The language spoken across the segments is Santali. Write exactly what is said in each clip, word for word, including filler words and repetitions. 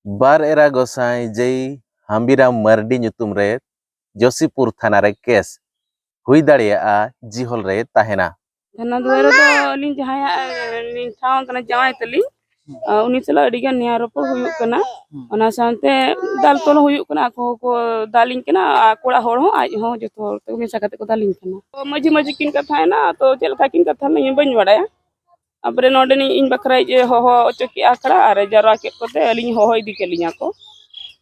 ᱵᱟᱨ ᱮᱨᱟ ᱜᱚᱸᱥᱟᱭ ᱡᱟᱹᱭ ᱦᱟᱢᱵᱤᱨᱟᱢ ᱢᱟᱨᱰᱤ ᱧᱩᱛᱩᱢ ᱨᱮ ᱡᱳᱥᱤᱯᱩᱨ ᱛᱷᱟᱱᱟ ᱨᱮ ᱠᱮᱥ ᱦᱩᱭ ᱫᱟᱲᱮᱭᱟᱜᱼᱟ, ᱡᱤᱦᱚᱞ ᱨᱮ ᱛᱟᱦᱮᱱᱟ᱾ ᱛᱷᱟᱱᱟ ᱫᱩᱣᱟᱨ ᱨᱮᱫᱚ ᱟᱹᱞᱤᱧ ᱡᱟᱦᱟᱸᱭᱟᱜ, ᱮ, ᱞᱤᱧ ᱴᱷᱟᱶ ᱠᱟᱱᱟ ᱡᱟᱶᱟᱭ ᱛᱟᱹᱞᱤᱧ, ᱟ, ᱩᱱᱤ ᱥᱟᱞᱟᱜ ᱟᱹᱰᱤ ᱜᱟᱱ ᱱᱮᱭᱟᱣ ᱨᱚᱯᱚᱲ ᱦᱩᱭᱩᱜ ᱠᱟᱱᱟ᱾ ᱚᱱᱟ ᱥᱟᱶᱛᱮ ᱫᱟᱞ ᱛᱚᱞ ᱦᱚᱸ ᱦᱩᱭᱩᱜ ᱠᱟᱱᱟ, ᱟᱠᱚ ᱦᱚᱸᱠᱚ ᱫᱟᱞᱤᱧ ᱠᱟᱱᱟ, ᱟᱠᱚ ᱚᱲᱟᱜ ᱦᱚᱲ ᱦᱚᱸ, ᱟᱡ ᱦᱚᱸ, ᱡᱚᱛᱚ ᱦᱚᱲ ᱛᱮ ᱢᱮᱥᱟ ᱠᱟᱛᱮ ᱠᱚ ᱫᱟᱞᱤᱧ ᱠᱟᱱᱟ᱾ ᱢᱟᱹᱡᱷᱤ ᱢᱟᱹᱡᱷᱤ ᱠᱤᱱ ᱠᱟᱛᱷᱟᱭᱮᱱᱟ, ᱛᱚ ᱪᱮᱫ ᱞᱮᱠᱟ ᱠᱤᱱ ᱠᱟᱛᱷᱟ ᱞᱮᱱᱟ ᱤᱧ ᱵᱟᱹᱧ ᱵᱟᱲᱟᱭᱟ᱾ ᱛᱟᱯᱚᱨᱮ ᱱᱚᱰᱮᱱᱤᱡ ᱤᱧ ᱵᱟᱠᱷᱨᱟᱭᱤᱡ ᱮ ᱦᱚᱦᱚ ᱦᱚᱪᱚ ᱠᱮᱜᱼᱟ ᱟᱠᱷᱲᱟ, ᱟᱨ ᱮ ᱡᱟᱨᱣᱟ ᱠᱮᱫ ᱠᱚᱛᱮ ᱟᱹᱞᱤᱧ ᱦᱚᱦᱚ ᱤᱫᱤ ᱠᱮᱫ ᱞᱤᱧᱟ ᱠᱚ᱾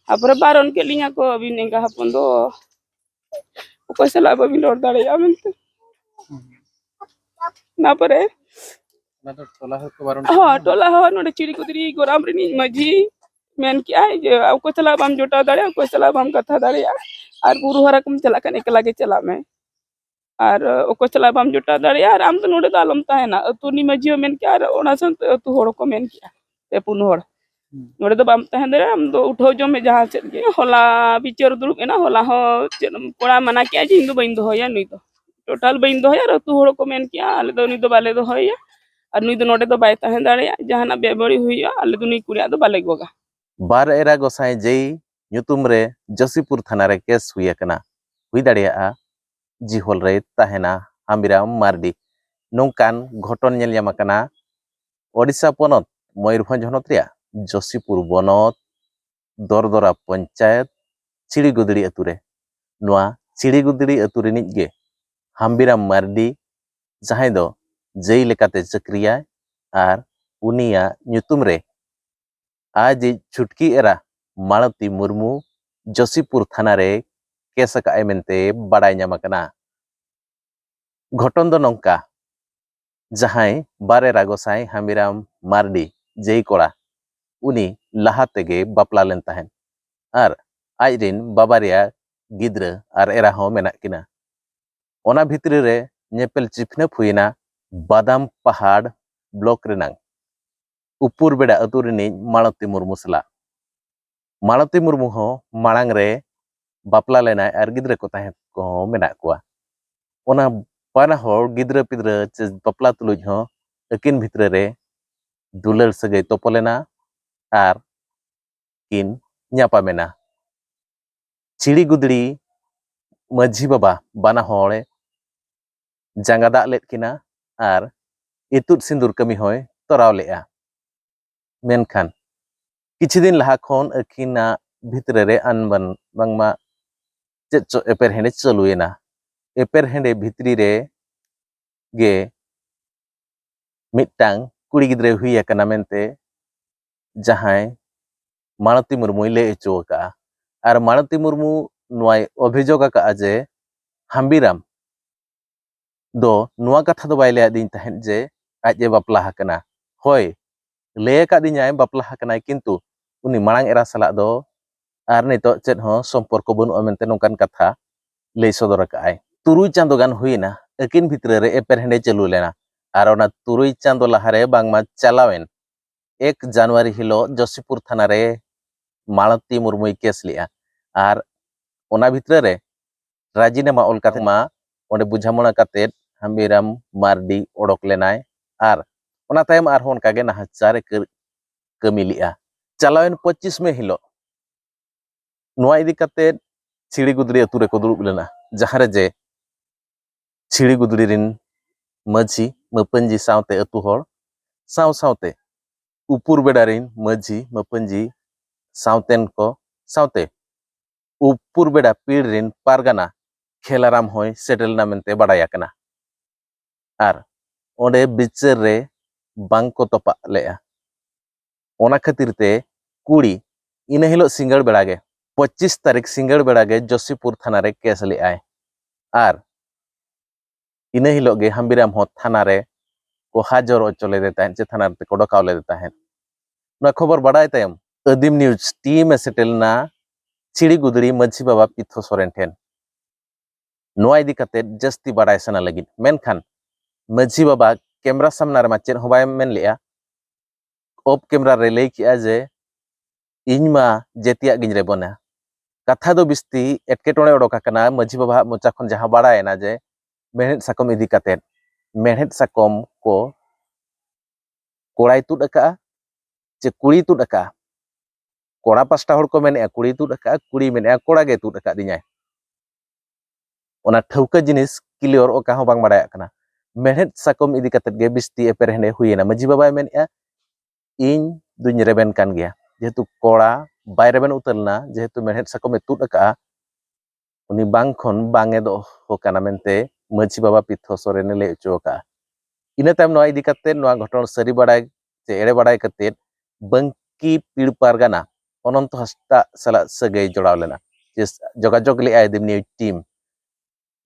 ᱛᱟᱯᱚᱨᱮ ᱵᱟᱨᱚᱱ ᱠᱮᱫ ᱞᱤᱧᱟ ᱠᱚ, "ᱟᱹᱵᱤᱱ ᱮᱸᱜᱟ ᱦᱚᱯᱚᱱ ᱫᱚ ᱚᱠᱚᱭ ᱥᱟᱞᱟᱜ ᱵᱟᱹᱵᱤᱱ ᱨᱚᱲ ᱫᱟᱲᱮᱭᱟᱜᱼᱟ" ᱢᱮᱱᱛᱮ᱾ ᱚᱱᱟ ᱯᱚᱨᱮ ᱚᱱᱟ ᱫᱚ ᱴᱚᱞᱟ ᱦᱚᱲ ᱠᱚ ᱵᱟᱨᱚᱱ ᱦᱚᱸ, ᱠᱮᱫᱟ? ᱴᱚᱞᱟ ᱦᱚᱲ ᱱᱚᱰᱮ ᱪᱤᱲᱤᱠᱩᱫᱽᱨᱤ ᱜᱚᱨᱟᱢ ᱨᱤᱱᱤᱡ ᱢᱟᱹᱡᱷᱤ ᱢᱮᱱ ᱠᱮᱜᱼᱟᱭ ᱡᱮ, "ᱚᱠᱚᱭ ᱥᱟᱞᱟᱜ ᱵᱟᱢ ᱡᱚᱴᱟᱣ ᱫᱟᱲᱮᱭᱟᱜᱼᱟ, ᱚᱠᱚᱭ ᱥᱟᱞᱟᱜ ᱵᱟᱢ ᱠᱟᱛᱷᱟ ᱫᱟᱲᱮᱭᱟᱜᱼᱟ, ᱟᱨ ᱵᱩᱨᱩ ᱦᱟᱨᱟ ᱠᱚᱢ ᱪᱟᱞᱟᱜ ᱠᱷᱟᱱ ᱮᱠᱞᱟ ᱜᱮ ᱪᱟᱞᱟᱜ ᱢᱮ, ᱟᱨ ᱚᱠᱚᱭ ᱥᱟᱞᱟᱜ ᱵᱟᱢ ᱡᱚᱴᱟᱣ ᱫᱟᱲᱮᱭᱟᱜᱼᱟ, ᱟᱨ ᱟᱢ ᱫᱚ ᱱᱚᱰᱮ ᱫᱚ ᱟᱞᱚᱢ ᱛᱟᱦᱮᱱᱟ", ᱟᱹᱛᱩ ᱨᱤᱱᱤᱡ ᱢᱟᱹᱡᱷᱤ ᱦᱚᱸ ᱢᱮᱱ ᱠᱮᱜᱼᱟ, ᱟᱨ ᱚᱱᱟ ᱥᱟᱶᱛᱮ ᱟᱹᱛᱩ ᱦᱚᱲ ᱦᱚᱸᱠᱚ ᱢᱮᱱ ᱠᱮᱜᱼᱟ, ᱯᱮ ᱯᱩᱱ ᱦᱚᱲ, ᱦᱩᱸ᱾ "ᱱᱚᱰᱮ ᱫᱚ ᱵᱟᱢ ᱛᱟᱦᱮᱸ ᱫᱟᱲᱮᱭᱟᱜᱼᱟ, ᱟᱢ ᱫᱚ ᱩᱴᱷᱟᱹᱣ ᱡᱚᱝ ᱢᱮ ᱡᱟᱦᱟᱸ ᱥᱮᱫ ᱜᱮ᱾" ᱦᱚᱞᱟ ᱵᱤᱪᱟᱹᱨ ᱫᱩᱲᱩᱵ ᱮᱱᱟ, ᱦᱚᱞᱟ ᱦᱚᱸ ᱪᱮᱫ ᱠᱚᱲᱟ ᱢᱟᱱᱟ ᱠᱮᱜᱼᱟ ᱡᱮ, "ᱤᱧ ᱫᱚ ᱵᱟᱹᱧ ᱫᱚᱦᱚᱭᱟ ᱱᱩᱭ ᱫᱚ, ᱴᱳᱴᱟᱞ ᱵᱟᱹᱧ ᱫᱚᱦᱚᱭᱟ", ᱟᱨ ᱟᱹᱛᱩ ᱦᱚᱲ ᱠᱚ ᱢᱮᱱ ᱠᱮᱜᱼᱟ, "ᱟᱞᱮ ᱫᱚ ᱱᱩᱭ ᱫᱚ ᱵᱟᱞᱮ ᱫᱚᱦᱚᱭᱟ, ᱟᱨ ᱱᱩᱭ ᱫᱚ ᱱᱚᱰᱮ ᱫᱚ ᱵᱟᱭ ᱛᱟᱦᱮᱸ ᱫᱟᱲᱮᱭᱟᱜᱼᱟ, ᱡᱟᱦᱟᱱᱟᱜ ᱵᱮᱵᱟᱹᱲᱤᱡ ᱦᱩᱭᱩᱜᱼᱟ, ᱟᱞᱮ ᱫᱚ ᱱᱩᱭ ᱠᱩᱲᱤᱭᱟᱜ ᱫᱚ ᱵᱟᱞᱮ ᱜᱚᱜᱟ᱾" ᱵᱟᱨ ᱮᱨᱟ ᱜᱚᱸᱥᱟᱭ ᱡᱟᱹᱭ ᱧᱩᱛᱩᱢ ᱨᱮ ᱡᱳᱥᱤᱯᱩᱨ ᱛᱷᱟᱱᱟ ᱨᱮ ᱠᱮᱥ ᱦᱩᱭ ᱟᱠᱟᱱᱟ᱾ ᱦᱩᱭ ᱫᱟᱲᱮᱭᱟᱜᱼᱟ ᱡᱤᱦᱚᱞ ᱨᱮ ᱛᱟᱦᱮᱱᱟ ᱦᱟᱢᱵᱤᱨᱟᱢ ᱢᱟᱨᱰᱤ᱾ ᱱᱚᱝᱠᱟᱱ ᱜᱷᱚᱴᱚᱱ ᱧᱮᱞ ᱧᱟᱢ ᱟᱠᱟᱱᱟ ᱳᱰᱤᱥᱟ ᱯᱚᱱᱚᱛ ᱢᱚᱭᱩᱨᱵᱷᱚᱸᱡᱽ ᱦᱚᱱᱚᱛ ᱨᱮᱭᱟᱜ ᱡᱳᱥᱤᱯᱩᱨ ᱵᱚᱱᱚᱛ ᱫᱚᱨᱫᱚᱨᱟ ᱯᱚᱧᱪᱟᱭᱮᱛ ᱪᱤᱲᱤᱜᱩᱫᱲᱤ ᱟᱹᱛᱩ ᱨᱮ᱾ ᱱᱚᱣᱟ ᱪᱤᱲᱤᱜᱩᱫᱲᱤ ᱟᱹᱛᱩ ᱨᱤᱱᱤᱡ ᱜᱮ ᱦᱟᱢᱵᱤᱨᱟᱢ ᱢᱟᱨᱰᱤ, ᱡᱟᱦᱟᱸᱭ ᱫᱚ ᱡᱟᱹᱭ ᱞᱮᱠᱟᱛᱮ ᱪᱟᱹᱠᱨᱤᱭᱟᱭ, ᱟᱨ ᱩᱱᱤᱭᱟᱜ ᱧᱩᱛᱩᱢ ᱨᱮ ᱟᱡᱤᱡ ᱪᱷᱩᱴᱠᱤ ᱮᱨᱟ ᱢᱟᱞᱚᱛᱤ ᱢᱩᱨᱢᱩ ᱡᱳᱥᱤᱯᱩᱨ ᱛᱷᱟᱱᱟ ᱨᱮ ᱠᱮᱥ ᱟᱠᱟᱫᱼᱟᱭ ᱢᱮᱱᱛᱮ ᱵᱟᱲᱟᱭ ᱧᱟᱢ ᱟᱠᱟᱱᱟ᱾ ᱜᱷᱚᱴᱚᱱ ᱫᱚ ᱱᱚᱝᱠᱟ, ᱡᱟᱦᱟᱸᱭ ᱵᱟᱨ ᱮᱨᱟ ᱜᱚᱸᱥᱟᱭ ᱦᱟᱢᱤᱨᱟᱢ ᱢᱟᱨᱰᱤ ᱡᱟᱹᱭ ᱠᱚᱲᱟ, ᱩᱱᱤ ᱞᱟᱦᱟ ᱛᱮᱜᱮ ᱵᱟᱯᱞᱟ ᱞᱮᱱ ᱛᱟᱦᱮᱸᱫ, ᱟᱨ ᱟᱡ ᱨᱤᱱ ᱵᱟᱵᱟ ᱨᱮᱭᱟᱜ ᱜᱤᱫᱽᱨᱟᱹ ᱟᱨ ᱮᱨᱟ ᱦᱚᱸ ᱢᱮᱱᱟᱜ ᱠᱤᱱᱟ᱾ ᱚᱱᱟ ᱵᱷᱤᱛᱨᱤ ᱨᱮ ᱧᱮᱯᱮᱞ ᱪᱤᱯᱱᱟᱹᱯ ᱦᱩᱭᱮᱱᱟ ᱵᱟᱫᱟᱢ ᱯᱟᱦᱟᱲ ᱵᱞᱚᱠ ᱨᱮᱱᱟᱝ ᱩᱯᱩᱨ ᱵᱮᱲᱟ ᱟᱹᱛᱩ ᱨᱤᱱᱤᱡ ᱢᱟᱞᱚᱛᱤ ᱢᱩᱨᱢᱩ ᱥᱟᱞᱟᱜ᱾ ᱢᱟᱞᱚᱛᱤ ᱢᱩᱨᱢᱩ ᱦᱚᱸ ᱢᱟᱲᱟᱝ ᱨᱮ ᱵᱟᱯᱞᱟ ᱞᱮᱱᱟᱭ ᱟᱨ ᱜᱤᱫᱽᱨᱟᱹ ᱠᱚ ᱛᱟᱦᱮᱸ ᱠᱚᱦᱚᱸ ᱢᱮᱱᱟᱜ ᱠᱚᱣᱟ᱾ ᱚᱱᱟ ᱵᱟᱱᱟ ᱦᱚᱲ ᱜᱤᱫᱽᱨᱟᱹ ᱯᱤᱫᱽᱨᱟᱹ ᱪᱮ ᱵᱟᱯᱞᱟ ᱛᱩᱞᱩᱡ ᱦᱚᱸ ᱟᱹᱠᱤᱱ ᱵᱷᱤᱛᱨᱤ ᱨᱮ ᱫᱩᱞᱟᱹᱲ ᱥᱟᱹᱜᱟᱹᱭ ᱛᱚᱯᱚᱞ ᱮᱱᱟ, ᱟᱨ ᱠᱤᱱ ᱧᱟᱯᱟᱢᱮᱱᱟ᱾ ᱪᱷᱤᱲᱤ ᱜᱩᱫᱽᱲᱤ ᱢᱟᱹᱡᱷᱤ ᱵᱟᱵᱟ ᱵᱟᱱᱟ ᱦᱚᱲᱮ ᱡᱟᱸᱜᱟ ᱫᱟᱜ ᱞᱮᱫ ᱠᱤᱱᱟ ᱟᱨ ᱤᱛᱩᱫ ᱥᱤᱸᱫᱩᱨ ᱠᱟᱹᱢᱤ ᱦᱚᱸᱭ ᱛᱚᱨᱟᱣ ᱞᱮᱫᱼᱟ᱾ ᱢᱮᱱᱠᱷᱟᱱ ᱠᱤᱪᱷᱩ ᱫᱤᱱ ᱞᱟᱦᱟ ᱠᱷᱚᱱ ᱟᱹᱠᱤᱱᱟᱜ ᱵᱷᱤᱛᱨᱤ ᱨᱮ ᱟᱱᱵᱟᱱ ᱵᱟᱝᱢᱟ ᱪᱮᱫ ᱪᱚ ᱮᱯᱮᱨᱦᱮᱸᱰᱮᱡ ᱪᱟᱹᱞᱩᱭᱮᱱᱟ᱾ ᱮᱯᱮᱨᱦᱮᱸᱰᱮ ᱵᱷᱤᱛᱨᱤ ᱨᱮ ᱜᱮ ᱢᱤᱫᱴᱟᱝ ᱠᱩᱲᱤ ᱜᱤᱫᱽᱨᱟᱹᱭ ᱦᱩᱭ ᱟᱠᱟᱱᱟ ᱢᱮᱱᱛᱮ ᱡᱟᱦᱟᱸᱭ ᱢᱟᱞᱚᱛᱤ ᱢᱩᱨᱢᱩᱭ ᱞᱟᱹᱭ ᱦᱚᱪᱚ ᱟᱠᱟᱫᱼᱟ᱾ ᱟᱨ ᱢᱟᱞᱚᱛᱤ ᱢᱩᱨᱢᱩ ᱱᱚᱣᱟᱭ ᱚᱵᱷᱤᱡᱳᱜᱽ ᱟᱠᱟᱫᱼᱟ ᱡᱮ ᱦᱟᱢᱵᱤᱨᱟᱢ ᱫᱚ ᱱᱚᱣᱟ ᱠᱟᱛᱷᱟ ᱫᱚ ᱵᱟᱭ ᱞᱟᱹᱭ ᱟᱹᱫᱤᱧ ᱛᱟᱦᱮᱸᱫ ᱡᱮ ᱟᱡ ᱮ ᱵᱟᱯᱞᱟ ᱟᱠᱟᱱᱟ᱾ ᱦᱳᱭ, ᱞᱟᱹᱭ ᱟᱠᱟᱫᱤᱧᱟᱭ ᱵᱟᱯᱞᱟ ᱟᱠᱟᱱᱟᱭ, ᱠᱤᱱᱛᱩ ᱩᱱᱤ ᱢᱟᱲᱟᱝ ᱮᱨᱟ ᱥᱟᱞᱟᱜ ᱫᱚ ᱟᱨ ᱱᱤᱛᱚᱜ ᱪᱮᱫ ᱦᱚᱸ ᱥᱚᱢᱯᱚᱨᱠᱚ ᱵᱟᱹᱱᱩᱜᱼᱟ ᱢᱮᱱᱛᱮ ᱱᱚᱝᱠᱟᱱ ᱠᱟᱛᱷᱟ ᱞᱟᱹᱭ ᱥᱚᱫᱚᱨ ᱟᱠᱟᱫᱼᱟᱭ᱾ ᱛᱩᱨᱩᱭ ᱪᱟᱸᱫᱳ ᱜᱟᱱ ᱦᱩᱭᱮᱱᱟ ᱟᱹᱠᱤᱱ ᱵᱷᱤᱛᱨᱤ ᱨᱮ ᱮᱯᱮᱨᱦᱮᱸᱰᱮ ᱪᱟᱹᱞᱩ ᱞᱮᱱᱟ᱾ ᱟᱨ ᱚᱱᱟ ᱛᱩᱨᱩᱭ ᱪᱟᱸᱫᱳ ᱞᱟᱦᱟᱨᱮ ᱵᱟᱝᱢᱟ ᱪᱟᱞᱟᱣᱮᱱ ᱮᱠ ᱡᱟᱱᱩᱣᱟᱨᱤ ᱦᱤᱞᱳᱜ ᱡᱳᱥᱤᱯᱩᱨ ᱛᱷᱟᱱᱟ ᱨᱮ ᱢᱟᱞᱚᱛᱤ ᱢᱩᱨᱢᱩᱭ ᱠᱮᱥ ᱞᱮᱫᱼᱟ᱾ ᱟᱨ ᱚᱱᱟ ᱵᱷᱤᱛᱨᱤ ᱨᱮ ᱨᱟᱡᱤᱱᱟᱢᱟ ᱚᱞ ᱠᱟᱛᱮ ᱢᱟ ᱚᱸᱰᱮ ᱵᱩᱡᱷᱟᱢᱚᱲᱟ ᱠᱟᱛᱮ ᱦᱟᱢᱵᱤᱨᱟᱢ ᱢᱟᱨᱰᱤ ᱚᱰᱚᱠ ᱞᱮᱱᱟᱭ᱾ ᱟᱨ ᱚᱱᱟ ᱛᱟᱭᱚᱢ ᱟᱨᱦᱚᱸ ᱚᱱᱠᱟᱜᱮ ᱱᱟᱦᱟᱪᱟᱨ ᱮ ᱠᱟᱹ- ᱠᱟᱹᱢᱤ ᱞᱮᱫᱼᱟ᱾ ᱪᱟᱞᱟᱣᱮᱱ ᱯᱚᱸᱪᱤᱥ ᱢᱮ ᱦᱤᱞᱳᱜ ᱱᱚᱣᱟ ᱤᱫᱤ ᱠᱟᱛᱮ ᱪᱷᱤᱲᱤ ᱜᱩᱫᱽᱲᱤ ᱟᱹᱛᱩ ᱨᱮᱠᱚ ᱫᱩᱲᱩᱵ ᱞᱮᱱᱟ, ᱡᱟᱦᱟᱸ ᱨᱮ ᱡᱮ ᱪᱷᱤᱲᱤ ᱜᱩᱫᱽᱲᱤ ᱨᱮᱱ ᱢᱟᱹᱡᱷᱤ ᱢᱟᱹᱯᱟᱹᱧᱡᱤ ᱥᱟᱶᱛᱮ ᱟᱹᱛᱩ ᱦᱚᱲ ᱥᱟᱶ ᱥᱟᱶᱛᱮ ᱩᱯᱩᱨ ᱵᱮᱲᱟ ᱨᱮᱱ ᱢᱟᱹᱡᱷᱤ ᱢᱟᱹᱯᱟᱹᱧᱡᱤ ᱥᱟᱶᱛᱮᱱ ᱠᱚ ᱥᱟᱶᱛᱮ ᱩᱯᱩᱨ ᱵᱮᱲᱟ ᱯᱤᱲ ᱨᱮᱱ ᱯᱟᱨᱜᱟᱱᱟ ᱠᱷᱮᱞᱟᱨᱟᱢ ᱦᱚᱸᱭ ᱥᱮᱴᱮᱨ ᱞᱮᱱᱟ ᱢᱮᱱᱛᱮ ᱵᱟᱰᱟᱭ ᱟᱠᱟᱱᱟ᱾ ᱟᱨ ᱚᱸᱰᱮ ᱵᱤᱪᱟᱹᱨ ᱨᱮ ᱵᱟᱝ ᱠᱚ ᱛᱚᱯᱟᱜ ᱞᱮᱫᱼᱟ᱾ ᱚᱱᱟ ᱠᱷᱟᱹᱛᱤᱨ ᱛᱮ ᱠᱩᱲᱤ ᱤᱱᱟᱹ ᱦᱤᱞᱳᱜ ᱥᱤᱸᱜᱟᱹᱲ ᱵᱮᱲᱟ ᱜᱮ, ᱯᱚᱸᱪᱤᱥ ᱛᱟᱹᱨᱤᱠᱷ ᱥᱤᱸᱜᱟᱹᱲ ᱵᱮᱲᱟ ᱜᱮ ᱡᱳᱥᱤᱯᱩᱨ ᱛᱷᱟᱱᱟ ᱨᱮ ᱠᱮᱥ ᱞᱮᱫᱼᱟᱭ᱾ ᱟᱨ ᱤᱱᱟᱹ ᱦᱤᱞᱳᱜ ᱜᱮ ᱦᱟᱢᱵᱤᱨᱟᱢ ᱦᱚᱸ ᱛᱷᱟᱱᱟ ᱨᱮ ᱠᱚ ᱦᱟᱡᱚᱨ ᱦᱚᱪᱚ ᱞᱮᱫᱮ ᱛᱟᱦᱮᱸᱫ ᱪᱮ ᱛᱷᱟᱱᱟ ᱨᱮ ᱠᱚ ᱰᱚᱠᱟᱣ ᱞᱮᱫᱮ ᱛᱟᱦᱮᱸᱫ᱾ ᱱᱚᱣᱟ ᱠᱷᱚᱵᱚᱨ ᱵᱟᱰᱟᱭ ᱛᱟᱭᱚᱢ ᱟᱹᱫᱤᱢ ᱱᱤᱭᱩᱡᱽ ᱴᱤᱢ ᱮ ᱥᱮᱴᱮᱨ ᱞᱮᱱᱟ ᱪᱷᱤᱲᱤ ᱜᱩᱫᱽᱲᱤ ᱢᱟᱹᱡᱷᱤ ᱵᱟᱵᱟ ᱯᱤᱛᱷᱚ ᱥᱚᱨᱮᱱ ᱴᱷᱮᱱ᱾ ᱱᱚᱣᱟ ᱤᱫᱤ ᱠᱟᱛᱮ ᱡᱟᱹᱥᱛᱤ ᱵᱟᱰᱟᱭ ᱥᱟᱱᱟ ᱞᱟᱹᱜᱤᱫ᱾ ᱢᱮᱱᱠᱷᱟᱱ ᱢᱟᱹᱡᱷᱤ ᱵᱟᱵᱟ ᱠᱮᱢᱨᱟ ᱥᱟᱢᱱᱟ ᱨᱮᱢᱟ ᱪᱮᱫ ᱦᱚᱸ ᱵᱟᱭ ᱢᱮᱱ ᱞᱮᱜᱼᱟ᱾ ᱚᱯᱷ ᱠᱮᱢᱨᱟ ᱨᱮ ᱞᱟᱹᱭ ᱠᱮᱜᱼᱟ ᱡᱮ, "ᱤᱧ ᱢᱟ ᱡᱮᱛᱮᱭᱟᱜ ᱜᱤᱧ ᱨᱮᱵᱚᱱᱟ᱾" ᱠᱟᱛᱷᱟ ᱫᱚ ᱵᱤᱥᱛᱤ ᱮᱴᱠᱮᱴᱚᱬᱮ ᱚᱰᱚᱠ ᱟᱠᱟᱱᱟ ᱢᱟᱹᱡᱷᱤ ᱵᱟᱵᱟᱣᱟᱜ ᱢᱚᱪᱟ ᱠᱷᱚᱱ ᱡᱟᱦᱟᱸ ᱵᱟᱲᱟᱭᱮᱱᱟ ᱡᱮ ᱢᱮᱲᱦᱮᱫ ᱥᱟᱠᱚᱢ ᱤᱫᱤ ᱠᱟᱛᱮ, ᱢᱮᱲᱦᱮᱫ ᱥᱟᱠᱚᱢ ᱠᱚ ᱠᱚᱲᱟᱭ ᱛᱩᱫ ᱟᱠᱟᱫᱼᱟ ᱪᱮ ᱠᱩᱲᱤᱭ ᱛᱩᱫ ᱟᱠᱟᱫᱼᱟ? ᱠᱚᱲᱟ ᱯᱟᱥᱴᱟ ᱦᱚᱲ ᱠᱚ ᱢᱮᱱᱮᱫᱼᱟ ᱠᱩᱲᱤᱭ ᱛᱩᱫ ᱟᱠᱟᱫᱼᱟ, ᱠᱩᱲᱤᱭ ᱢᱮᱱᱮᱫᱼᱟ ᱠᱚᱲᱟ ᱜᱮᱭ ᱛᱩᱫ ᱟᱠᱟᱫᱤᱧᱟᱭ᱾ ᱚᱱᱟ ᱴᱷᱟᱹᱣᱠᱟᱹ ᱡᱤᱱᱤᱥ ᱠᱞᱤᱭᱚᱨ ᱚᱠᱟ ᱦᱚᱸ ᱵᱟᱝ ᱵᱟᱲᱟᱭᱚᱜ ᱠᱟᱱᱟ᱾ ᱢᱮᱲᱦᱮᱫ ᱥᱟᱠᱚᱢ ᱤᱫᱤ ᱠᱟᱛᱮᱫ ᱜᱮ ᱵᱤᱥᱛᱤ ᱮᱯᱮᱨᱦᱮᱸᱰᱮ ᱦᱩᱭᱮᱱᱟ᱾ ᱢᱟᱹᱡᱷᱤ ᱵᱟᱵᱟᱭ ᱢᱮᱱᱮᱫᱼᱟ, ᱤᱧ ᱫᱩᱧ ᱨᱮᱵᱮᱱ ᱠᱟᱱ ᱜᱮᱭᱟ᱾ ᱡᱮᱦᱮᱛᱩ ᱠᱚᱲᱟ ᱵᱟᱭ ᱨᱮᱵᱮᱱ ᱩᱛᱟᱹᱨ ᱞᱮᱱᱟ, ᱡᱮᱦᱮᱛᱩ ᱢᱮᱲᱦᱮᱫ ᱥᱟᱠᱚᱢᱮ ᱛᱩᱫ ᱟᱠᱟᱫᱼᱟ, ᱩᱱᱤ ᱵᱟᱝ ᱠᱷᱚᱱ ᱵᱟᱝ ᱮ ᱫᱚᱦᱚ ᱠᱟᱱᱟ ᱢᱮᱱᱛᱮ ᱢᱟᱹᱡᱷᱤ ᱵᱟᱵᱟ ᱯᱤᱛᱷᱚ ᱥᱚᱨᱮᱱᱮ ᱞᱟᱹᱭ ᱦᱚᱪᱚ ᱟᱠᱟᱫᱼᱟ᱾ ᱤᱱᱟᱹ ᱛᱟᱭᱚᱢ ᱱᱚᱣᱟ ᱤᱫᱤ ᱠᱟᱛᱮᱫ, ᱱᱚᱣᱟ ᱜᱷᱚᱴᱚᱱ ᱥᱟᱹᱨᱤ ᱵᱟᱲᱟᱭ ᱥᱮ ᱮᱲᱮ ᱵᱟᱲᱟᱭ ᱠᱟᱛᱮᱫ, ᱵᱟᱝᱠᱤ ᱯᱤᱲ ᱯᱟᱨᱜᱟᱱᱟ ᱚᱱᱚᱱᱛᱚ ᱦᱟᱸᱥᱫᱟ ᱥᱟᱞᱟᱜ ᱥᱟᱹᱜᱟᱹᱭ ᱡᱚᱲᱟᱣ ᱞᱮᱱᱟ᱾ ᱡᱮ ᱡᱳᱜᱟᱡᱳᱜᱽ ᱞᱮᱫᱼᱟᱭ ᱫᱤᱢᱱᱤᱭᱩᱡᱽ ᱴᱤᱢ᱾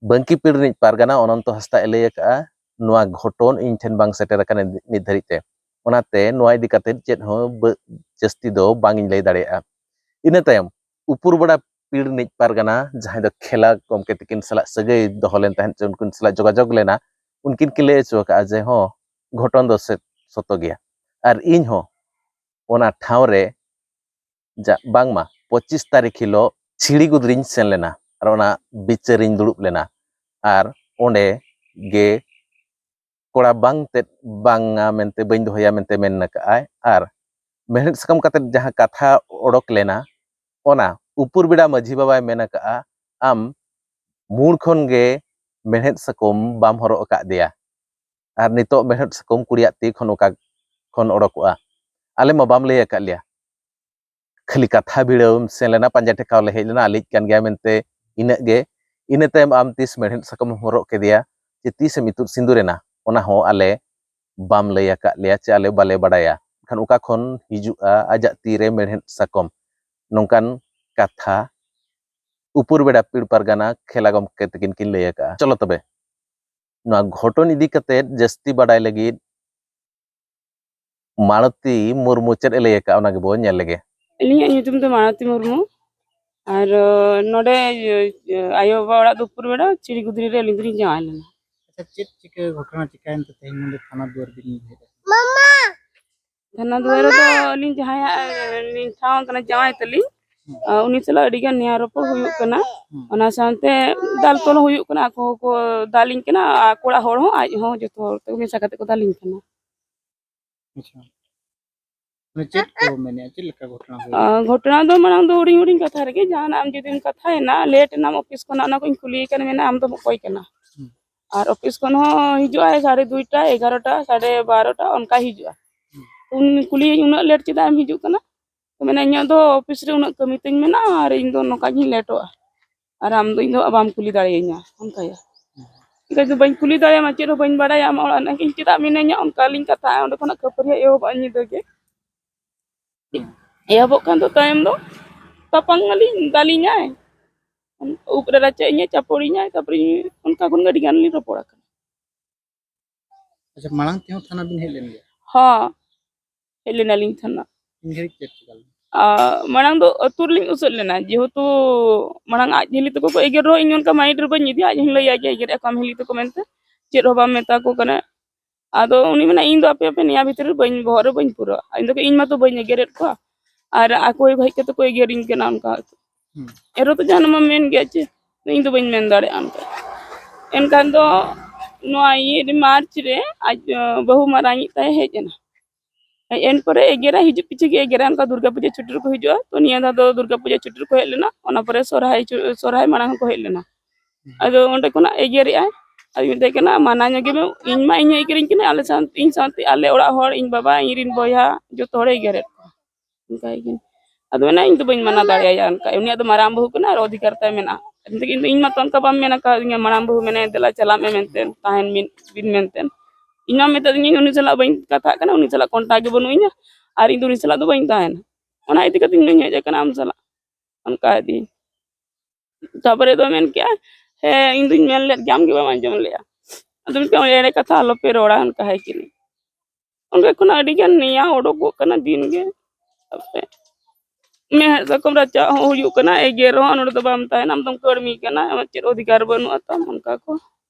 ᱵᱟᱝᱠᱤ ᱯᱤᱲ ᱨᱤᱱᱤᱡ ᱯᱟᱨᱜᱟᱱᱟ ᱚᱱᱚᱱᱛᱚ ᱦᱟᱸᱥᱫᱟ ᱮ ᱞᱟᱹᱭ ᱟᱠᱟᱫᱼᱟ, ᱱᱚᱣᱟ ᱜᱷᱚᱴᱚᱱ ᱤᱧ ᱴᱷᱮᱱ ᱵᱟᱝ ᱥᱮᱴᱮᱨ ᱟᱠᱟᱱᱟ ᱱᱤᱛ ᱫᱷᱟᱹᱨᱤᱡ ᱛᱮ, ᱚᱱᱟᱛᱮ ᱱᱚᱣᱟ ᱤᱫᱤ ᱠᱟᱛᱮᱫ ᱪᱮᱫ ᱦᱚᱸ ᱵᱟᱹ-, ᱡᱟᱹᱥᱛᱤ ᱫᱚ ᱵᱟᱝ ᱤᱧ ᱞᱟᱹᱭ ᱫᱟᱲᱮᱭᱟᱜᱼᱟ᱾ ᱤᱱᱟᱹ ᱛᱟᱭᱚᱢ ᱩᱯᱩᱨᱵᱟᱲᱟ ᱯᱤᱲ ᱨᱤᱱᱤᱡ ᱯᱟᱨᱜᱟᱱᱟ, ᱡᱟᱦᱟᱸᱭ ᱫᱚ ᱠᱷᱮᱞᱟ ᱜᱚᱢᱠᱮ ᱛᱤᱠᱤᱱ ᱥᱟᱞᱟᱜ ᱥᱟᱹᱜᱟᱹᱭ ᱫᱚᱦᱚ ᱞᱮᱱ ᱛᱟᱦᱮᱸᱫ, ᱥᱮ ᱩᱱᱠᱤᱱ ᱥᱟᱞᱟᱜ ᱡᱳᱜᱟᱡᱳᱜᱽ ᱞᱮᱱᱟ, ᱩᱱᱠᱤᱱ ᱠᱤᱱ ᱞᱟᱹᱭ ᱦᱚᱪᱚ ᱟᱠᱟᱫᱼᱟ ᱡᱮ, ᱦᱚᱸ, ᱜᱷᱚᱴᱚᱱ ᱫᱚ ᱥᱮ-, ᱥᱚᱛᱚ ᱜᱮᱭᱟ᱾ ᱟᱨ ᱤᱧ ᱦᱚᱸ ᱚᱱᱟ ᱴᱷᱟᱶ ᱨᱮ ᱡᱟ-, ᱵᱟᱝᱢᱟ ᱯᱚᱸᱪᱤᱥ ᱛᱟᱹᱨᱤᱠᱷ ᱦᱤᱞᱳᱜ ᱪᱷᱤᱲᱤ ᱜᱩᱫᱽᱨᱤᱧ ᱥᱮᱱ ᱞᱮᱱᱟ ᱟᱨ ᱚᱱᱟ ᱵᱤᱪᱟᱹᱨᱤᱧ ᱫᱩᱲᱩᱵ ᱞᱮᱱᱟ᱾ ᱟᱨ ᱚᱸᱰᱮ ᱜᱮ ᱠᱚᱲᱟ ᱵᱟᱝ ᱛᱮᱫ ᱵᱟᱝᱟ ᱢᱮᱱᱛᱮ ᱵᱟᱹᱧ ᱫᱚᱦᱚᱭᱟ ᱢᱮᱱᱛᱮ ᱢᱮᱱ ᱟᱠᱟᱫᱼᱟᱭ᱾ ᱟᱨ ᱢᱮᱲᱦᱮᱫ ᱥᱟᱠᱟᱢ ᱠᱟᱛᱮᱫ ᱡᱟᱦᱟᱸ ᱠᱟᱛᱷᱟ ᱚᱰᱚᱠ ᱞᱮᱱᱟ, ᱚᱱᱟ ᱩᱯᱩᱨ ᱵᱮᱲᱟ ᱢᱟᱹᱡᱷᱤ ᱵᱟᱵᱟᱭ ᱢᱮᱱ ᱟᱠᱟᱫᱼᱟ, ᱟᱢ ᱢᱩᱲ ᱠᱷᱚᱱ ᱜᱮ ᱢᱮᱲᱦᱮᱫ ᱥᱟᱠᱚᱢ ᱵᱟᱢ ᱦᱚᱨᱚᱜ ᱟᱠᱟᱫ ᱫᱮᱭᱟ᱾ ᱟᱨ ᱱᱤᱛᱚᱜ ᱢᱮᱲᱦᱮᱫ ᱥᱟᱠᱚᱢ ᱠᱩᱲᱤᱭᱟᱜ ᱛᱤ ᱠᱷᱚᱱ ᱚᱠᱟ ᱠᱷᱚᱱ ᱚᱰᱚᱠᱚᱜᱼᱟ? ᱟᱞᱮ ᱢᱟ ᱵᱟᱢ ᱞᱟᱹᱭ ᱟᱠᱟᱫ ᱞᱮᱭᱟ᱾ ᱠᱷᱟᱹᱞᱤ ᱠᱟᱛᱷᱟ ᱵᱷᱤᱲᱟᱹᱣ ᱮᱢ ᱥᱮᱱ ᱞᱮᱱᱟ, ᱯᱟᱸᱡᱟ ᱴᱷᱮᱠᱟᱣ ᱞᱮ ᱦᱮᱡ ᱞᱮᱱᱟ, ᱟᱞᱮᱭᱤᱡ ᱠᱟᱱ ᱜᱮᱭᱟ ᱢᱮᱱᱛᱮ, ᱤᱱᱟᱹᱜ ᱜᱮ᱾ ᱤᱱᱟᱹ ᱛᱟᱭᱚᱢ ᱟᱢ ᱛᱤᱥ ᱢᱮᱲᱦᱮᱫ ᱥᱟᱠᱟᱢ ᱮᱢ ᱦᱚᱨᱚᱜ ᱠᱮᱫᱮᱭᱟ, ᱪᱮ ᱛᱤᱥ ᱮᱢ ᱤᱛᱩᱫ ᱥᱤᱸᱫᱩᱨ ᱮᱱᱟ, ᱚᱱᱟ ᱦᱚᱸ ᱟᱞᱮ ᱵᱟᱢ ᱞᱟᱹᱭ ᱟᱠᱟᱫ ᱞᱮᱭᱟ, ᱪᱮ ᱟᱞᱮ ᱵᱟᱞᱮ ᱵᱟᱲᱟᱭᱟ᱾ ᱮᱱᱠᱷᱟᱱ ᱚᱠᱟ ᱠᱷᱚᱱ ᱦᱤᱡᱩᱜᱼᱟ ᱟᱡᱟᱜ ᱛᱤᱨᱮ ᱢᱮᱲᱦᱮᱫ ᱥᱟᱠᱚᱢ? ᱱᱚᱝᱠᱟᱱ ᱠᱟᱛᱷᱟ ᱩᱯᱩᱨ ᱵᱮᱲᱟ ᱯᱤᱲ ᱯᱟᱨᱜᱟᱱᱟ ᱠᱷᱮᱞᱟ ᱜᱚᱢᱠᱮ ᱛᱟᱹᱠᱤᱱ ᱠᱤᱱ ᱞᱟᱹᱭ ᱟᱠᱟᱫᱼᱟ᱾ ᱪᱚᱞᱚ ᱛᱚᱵᱮ, ᱱᱚᱣᱟ ᱜᱷᱚᱴᱚᱱ ᱤᱫᱤ ᱠᱟᱛᱮᱫ ᱡᱟᱹᱥᱛᱤ ᱵᱟᱰᱟᱭ ᱞᱟᱹᱜᱤᱫ ᱢᱟᱞᱚᱛᱤ ᱢᱩᱨᱢᱩ ᱪᱮᱫ ᱮ ᱞᱟᱹᱭ ᱟᱠᱟᱫᱼᱟ, ᱚᱱᱟ ᱜᱮᱵᱚ ᱧᱮᱞ ᱞᱮᱜᱮ᱾ ᱟᱹᱞᱤᱧᱟᱜ ᱧᱩᱛᱩᱢ ᱫᱚ ᱢᱟᱞᱚᱛᱤ ᱢᱩᱨᱢᱩ᱾ ᱟᱨ, ᱟᱸ, ᱱᱚᱰᱮ, ᱟᱸ, ᱟᱭᱳ ᱵᱟᱵᱟ ᱚᱲᱟᱜ ᱫᱚ ᱩᱯᱩᱨ ᱵᱮᱲᱟ ᱪᱤᱲᱤ ᱜᱩᱫᱽᱨᱤ ᱨᱮ ᱟᱹᱞᱤᱧ ᱫᱚᱞᱤᱧ ᱡᱟᱶᱟᱭ ᱞᱮᱱᱟ᱾ ᱟᱪᱪᱷᱟ, ᱪᱮᱫ ᱪᱤᱠᱟᱹ ᱜᱷᱚᱴᱚᱱᱟ ᱪᱤᱠᱟᱹᱭᱮᱱ ᱛᱮ ᱛᱮᱦᱮᱧ ᱱᱚᱰᱮ ᱛᱷᱟᱱᱟ ᱫᱩᱣᱟᱹᱨ ᱵᱤᱱ ᱦᱮᱡ ᱟᱠᱟᱱᱟ? ᱛᱷᱟᱱᱟ ᱫᱩᱣᱟᱹᱨ ᱨᱮᱫᱚ ᱟᱹᱞᱤᱧ ᱡᱟᱦᱟᱸᱭᱟᱜ, ᱟᱸ, ᱞᱤᱧ ᱴᱷᱟᱶ ᱠᱟᱱᱟ ᱡᱟᱶᱟᱭ ᱛᱟᱹᱞᱤᱧ, ᱦᱩᱸ᱾ ᱟᱸ, ᱩᱱᱤ ᱥᱟᱞᱟᱜ ᱟᱹᱰᱤ ᱜᱟᱱ ᱱᱮᱭᱟᱣ ᱨᱚᱯᱚᱲ ᱦᱩᱭᱩᱜ ᱠᱟᱱᱟ᱾ ᱦᱩᱸ᱾ ᱚᱱᱟ ᱥᱟᱶᱛᱮ ᱫᱟᱞ ᱛᱚᱞ ᱦᱚᱸ ᱦᱩᱭᱩᱜ ᱠᱟᱱᱟ, ᱟᱠᱚ ᱦᱚᱸᱠᱚ ᱫᱟᱞᱤᱧ ᱠᱟᱱᱟ, ᱟᱠᱚ ᱚᱲᱟᱜ ᱦᱚᱲ ᱦᱚᱸ, ᱟᱡ ᱦᱚᱸ, ᱡᱚᱛᱚ ᱦᱚᱲ ᱛᱮ ᱢᱮᱥᱟ ᱠᱟᱛᱮ ᱠᱚ ᱫᱟᱞᱤᱧ ᱠᱟᱱᱟ᱾ ᱟᱪᱪᱷᱟ᱾ ᱢᱟᱱᱮ ᱪᱮᱫ ᱠᱚ ᱢᱮᱱᱮᱜᱼᱟ, ᱪᱮᱫ ᱞᱮᱠᱟ ᱜᱷᱚᱴᱚᱱᱟ ᱦᱩᱭ ᱟᱨ ᱜᱷᱚᱴᱚᱱᱟ ᱫᱚ ᱢᱟᱲᱟᱝ ᱫᱚ ᱦᱩᱰᱤᱧ ᱦᱩᱰᱤᱧ ᱠᱟᱛᱷᱟ ᱨᱮᱜᱮ, ᱡᱟᱦᱟᱱᱟᱜ ᱟᱢ ᱡᱩᱫᱤᱢ ᱠᱟᱛᱷᱟᱭᱮᱱᱟ, ᱞᱮᱴ ᱮᱱᱟᱢ ᱚᱯᱷᱤᱥ ᱠᱷᱚᱱᱟᱜ, ᱚᱱᱟ ᱠᱚᱧ ᱠᱩᱞᱤᱭᱮ ᱠᱟᱱᱟ, ᱢᱮᱱᱟ ᱟᱢ ᱫᱚᱢ ᱚᱠᱚᱭ ᱠᱟᱱᱟ? ᱦᱩᱸ᱾ ᱟᱨ ᱚᱯᱷᱤᱥ ᱠᱷᱚᱱ ᱦᱚᱸ ᱦᱤᱡᱩᱜᱼᱟᱭ ᱥᱟᱲᱮ ᱫᱩᱭᱴᱟ, ᱮᱜᱟᱨᱚᱴᱟ, ᱥᱟᱲᱮ ᱵᱟᱨᱚᱴᱟ ᱚᱱᱠᱟᱭ ᱦᱤᱡᱩᱜᱼᱟ᱾ ᱦᱩᱸ᱾ ᱩᱱ ᱠᱩᱞᱤᱭᱮᱭᱟᱹᱧ, "ᱩᱱᱟᱹᱜ ᱞᱮᱴ ᱪᱮᱫᱟᱜ ᱮᱢ ᱦᱤᱡᱩᱜ ᱠᱟᱱᱟ?" ᱛᱚ ᱢᱮᱱᱟ, "ᱤᱧᱟᱹᱜ ᱫᱚ ᱚᱯᱷᱤᱥ ᱨᱮ ᱩᱱᱟᱹᱜ ᱠᱟᱹᱢᱤ ᱛᱤᱧ ᱢᱮᱱᱟᱜᱼᱟ ᱟᱨ ᱤᱧ ᱫᱚ ᱱᱚᱝᱠᱟ ᱜᱤᱧ ᱞᱮᱴᱚᱜᱼᱟ, ᱟᱨ ᱟᱢ ᱫᱚ ᱤᱧ ᱫᱚ ᱵᱟᱢ ᱠᱩᱞᱤ ᱫᱟᱲᱮᱭᱟᱹᱧᱟ", ᱚᱱᱠᱟᱭᱟ᱾ ᱤᱧ ᱫᱚ ᱵᱟᱹᱧ ᱠᱩᱞᱤ ᱫᱟᱲᱮᱭᱟᱢᱟ, ᱪᱮᱫ ᱦᱚᱸ ᱵᱟᱹᱧ ᱵᱟᱲᱟᱭᱟ, ᱟᱢᱟᱜ ᱚᱲᱟᱜ ᱨᱮᱱᱟᱜ ᱤᱧ ᱪᱮᱫᱟᱜ ᱢᱮᱱᱟᱹᱧᱟ, ᱚᱱᱠᱟ ᱞᱤᱧ ᱠᱟᱛᱷᱟᱜᱼᱟ᱾ ᱚᱸᱰᱮ ᱠᱷᱚᱱᱟᱜ ᱠᱷᱟᱹᱯᱟᱹᱨᱤ ᱮᱦᱚᱵᱚᱜᱼᱟ ᱧᱤᱫᱟᱹ ᱜᱮ᱾ ᱮᱦᱚᱵᱚᱜ ᱠᱷᱟᱱ ᱫᱚ ᱛᱟᱭᱚᱢ ᱫᱚ ᱛᱟᱯᱟᱝ ᱟᱹᱞᱤᱧ, ᱫᱟᱞᱤᱧᱟᱭ, ᱩᱵ ᱨᱮ ᱨᱟᱪᱟᱜ ᱤᱧᱟᱭ, ᱪᱟᱯᱚᱲᱤᱧᱟᱭ, ᱛᱟᱨᱯᱚᱨᱮ ᱚᱱᱠᱟ ᱠᱷᱚᱱ ᱜᱮ ᱟᱹᱰᱤ ᱜᱟᱱ ᱞᱤᱧ ᱨᱚᱯᱚᱲ ᱟᱠᱟᱱᱟ᱾ ᱟᱪᱪᱷᱟ, ᱢᱟᱲᱟᱝ ᱛᱮᱦᱚᱸ ᱛᱷᱟᱱᱟ ᱵᱤᱱ ᱦᱮᱡ ᱞᱮᱱ ᱜᱮᱭᱟ? ᱦᱚᱸ, ᱦᱮᱡ ᱞᱮᱱᱟᱞᱤᱧ ᱛᱷᱟᱱᱟ᱾ ᱛᱤᱱ ᱜᱷᱟᱹᱲᱤᱡ ᱪᱮᱫ ᱪᱤᱠᱟ ᱞᱮᱱᱟ? ᱟᱨ ᱢᱟᱲᱟᱝ ᱫᱚ ᱟᱹᱛᱩ ᱨᱮᱞᱤᱧ ᱩᱥᱟᱹᱫ ᱞᱮᱱᱟ, ᱡᱮᱦᱮᱛᱩ ᱢᱟᱲᱟᱝ ᱟᱡ ᱦᱤᱞᱤ ᱛᱟᱠᱚ ᱠᱚ ᱮᱜᱮᱨ ᱨᱮᱦᱚᱸ ᱤᱧ ᱚᱱᱠᱟ ᱢᱟᱭᱤᱱᱰ ᱨᱮ ᱵᱟᱹᱧ ᱤᱫᱤᱭᱟ, ᱟᱡ ᱦᱚᱸᱧ ᱞᱟᱹᱭᱟ ᱡᱮ ᱮᱜᱮᱨᱮᱫ ᱠᱚᱣᱟᱢ ᱦᱤᱞᱤ ᱛᱟᱠᱚ ᱢᱮᱱᱛᱮ, ᱪᱮᱫ ᱦᱚᱸ ᱵᱟᱢ ᱢᱮᱛᱟ ᱠᱚ ᱠᱟᱱᱟ᱾ ᱟᱫᱚ ᱩᱱᱤ ᱢᱮᱱᱟ, "ᱤᱧ ᱫᱚ ᱟᱯᱮ ᱟᱯᱮ ᱱᱤᱭᱟᱹ ᱵᱷᱤᱛᱨᱤ ᱨᱮ ᱵᱟᱹᱧ, ᱵᱚᱦᱚᱜ ᱨᱮ ᱵᱟᱹᱧ ᱯᱩᱨᱟᱹᱜᱼᱟ, ᱤᱧ ᱫᱚ ᱤᱧ ᱢᱟᱛᱚ ᱵᱟᱹᱧ ᱮᱜᱮᱨᱮᱫ ᱠᱚᱣᱟ, ᱟᱨ ᱟᱠᱚ ᱦᱮᱡ ᱠᱟᱛᱮ ᱠᱚ ᱮᱜᱮᱨᱤᱧ ᱠᱟᱱᱟ ᱚᱱᱠᱟ᱾ ᱦᱩᱸ᱾ ᱮᱨᱚ ᱛᱚ ᱡᱟᱦᱟᱱᱟᱜ ᱢᱟ ᱢᱮᱱ ᱜᱮᱭᱟ ᱪᱮ, ᱤᱧ ᱫᱚ ᱵᱟᱹᱧ ᱢᱮᱱ ᱫᱟᱲᱮᱭᱟᱜᱼᱟ ᱚᱱᱠᱟ᱾ ᱮᱱᱠᱷᱟᱱ ᱫᱚ ᱱᱚᱣᱟ ᱤᱭᱟᱹ ᱨᱮ ᱢᱟᱨᱪ ᱨᱮ ᱟᱡ, ᱟᱸ, ᱵᱟᱹᱦᱩ ᱢᱟᱨᱟᱝᱤᱡ ᱛᱟᱭ ᱦᱮᱡ ᱮᱱᱟ᱾ ᱦᱮᱡ ᱮᱱ ᱯᱚᱨᱮ ᱮᱜᱮᱨᱟᱭ, ᱦᱤᱡᱩᱜ ᱯᱤᱪᱷᱤ ᱜᱮ ᱮᱜᱮᱨᱟᱭ, ᱚᱱᱠᱟ ᱫᱩᱨᱜᱟ ᱯᱩᱡᱟᱹ ᱪᱷᱩᱴᱤ ᱨᱮᱠᱚ ᱦᱤᱡᱩᱜᱼᱟ᱾ ᱛᱚ ᱱᱤᱭᱟᱹ ᱫᱷᱟᱣ ᱫᱚ ᱫᱩᱨᱜᱟ ᱯᱩᱡᱟᱹ ᱪᱷᱩᱴᱤ ᱨᱮᱠᱚ ᱦᱮᱡ ᱞᱮᱱᱟ, ᱚᱱᱟ ᱯᱚᱨᱮ ᱥᱚᱨᱦᱟᱭ ᱪᱷᱩ-, ᱥᱚᱨᱦᱟᱭ ᱢᱟᱲᱟᱝ ᱦᱚᱸᱠᱚ ᱦᱮᱡ ᱞᱮᱱᱟ᱾ ᱟᱫᱚ ᱚᱸᱰᱮ ᱠᱷᱚᱱᱟᱜ ᱮᱜᱮᱨᱮᱜᱼᱟᱭ᱾ ᱟᱫᱚ ᱢᱮᱛᱟᱭ ᱠᱟᱱᱟ, "ᱢᱟᱱᱟ ᱧᱚᱜᱮ ᱢᱮ, ᱤᱧ ᱢᱟ ᱤᱧ ᱦᱚᱸ ᱮᱜᱮᱨᱤᱧ ᱠᱟᱱᱟ, ᱟᱞᱮ ᱥᱟᱶ, ᱤᱧ ᱥᱟᱶᱛᱮ ᱟᱞᱮ ᱚᱲᱟᱜ ᱦᱚᱲ, ᱤᱧ ᱵᱟᱵᱟ, ᱤᱧ ᱨᱮᱱ ᱵᱚᱭᱦᱟ, ᱡᱚᱛᱚ ᱦᱚᱲᱮ ᱮᱜᱮᱨᱮᱫ ᱠᱚᱣᱟ᱾" ᱚᱱᱠᱟᱭ ᱠᱟᱱᱟ᱾ ᱟᱫᱚ ᱢᱮᱱᱟ, "ᱤᱧ ᱫᱚ ᱵᱟᱹᱧ ᱢᱟᱱᱟ ᱫᱟᱲᱮᱭᱟᱭᱟ, ᱚᱱᱠᱟ ᱩᱱᱤᱭᱟᱜ ᱫᱚ ᱢᱟᱨᱟᱝ ᱵᱟᱹᱦᱩ ᱠᱟᱱᱟ ᱟᱨ ᱚᱫᱷᱤᱠᱟᱨ ᱛᱟᱭ ᱢᱮᱱᱟᱜᱼᱟ᱾ ᱤᱧ ᱫᱚ, ᱤᱧ ᱫᱚ, ᱤᱧ ᱢᱟᱛᱚ ᱚᱱᱠᱟ ᱵᱟᱢ ᱢᱮᱱ ᱟᱠᱟᱫᱤᱧᱟ, ᱢᱟᱨᱟᱝ ᱵᱟᱹᱦᱩ ᱢᱮᱱᱟᱭᱟ, ᱫᱮᱞᱟ ᱪᱟᱞᱟᱜ ᱢᱮ ᱢᱮᱱᱛᱮ, ᱛᱟᱦᱮᱱ ᱢᱤᱫ ᱫᱤᱱ ᱢᱮᱱᱛᱮ᱾ ᱤᱧ ᱢᱟ ᱢᱮᱛᱟᱫᱤᱧᱟᱹ ᱩᱱᱤ ᱥᱟᱞᱟᱜ ᱵᱟᱹᱧ ᱠᱟᱛᱷᱟᱜ ᱠᱟᱱᱟ, ᱩᱱᱤ ᱥᱟᱞᱟᱜ ᱠᱚᱱᱴᱟᱠᱴ ᱜᱮ ᱵᱟᱹᱱᱩᱜ ᱤᱧᱟ, ᱟᱨ ᱤᱧ ᱫᱚ ᱩᱱᱤ ᱥᱟᱞᱟᱜ ᱫᱚ ᱵᱟᱹᱧ ᱛᱟᱦᱮᱱᱟ, ᱚᱱᱟ ᱤᱫᱤ ᱠᱟᱛᱮ ᱤᱧ ᱫᱚᱧ ᱦᱮᱡ ᱟᱠᱟᱱᱟ ᱟᱢ ᱥᱟᱞᱟᱜ", ᱚᱱᱠᱟ ᱟᱫᱤᱧ᱾ ᱛᱟᱨᱯᱚᱨᱮ ᱫᱚ ᱢᱮᱱ ᱠᱮᱜᱼᱟ, "ᱦᱮᱸ, ᱤᱧ ᱫᱩᱧ ᱢᱮᱱ ᱞᱮᱫ ᱜᱮ, ᱟᱢ ᱜᱮ ᱵᱟᱢ ᱟᱸᱡᱚᱢ ᱞᱮᱜᱼᱟ᱾" ᱟᱫᱚ ᱢᱮᱱ ᱠᱮᱜᱼᱟ, "ᱮᱲᱮ ᱠᱟᱛᱷᱟ ᱟᱞᱚᱯᱮ ᱨᱚᱲᱟ", ᱚᱱᱠᱟ ᱦᱟᱭ ᱠᱤᱱᱤ᱾ ᱚᱸᱰᱮ ᱠᱷᱚᱱᱟᱜ ᱟᱹᱰᱤ ᱜᱟᱱ ᱱᱮᱭᱟᱣ ᱚᱰᱚᱠᱚᱜ ᱠᱟᱱᱟ ᱫᱤᱱ ᱜᱮ᱾ ᱛᱟᱨᱯᱚᱨᱮ ᱢᱮᱲᱦᱮᱫ ᱥᱟᱠᱚᱢ ᱨᱟᱪᱟᱜ ᱦᱚᱸ ᱦᱩᱭᱩᱜ ᱠᱟᱱᱟ, ᱮᱜᱮᱨ ᱦᱚᱸ, "ᱱᱚᱰᱮ ᱫᱚ ᱵᱟᱢ ᱛᱟᱦᱮᱱᱟ, ᱟᱢ ᱫᱚᱢ ᱠᱟᱹᱲᱢᱤ ᱠᱟᱱᱟ, ᱟᱢᱟᱜ ᱪᱮᱫ ᱚᱫᱷᱤᱠᱟᱨ ᱵᱟᱹᱱᱩᱜᱼᱟ ᱛᱟᱢ?" ᱚᱱᱠᱟ ᱠᱚ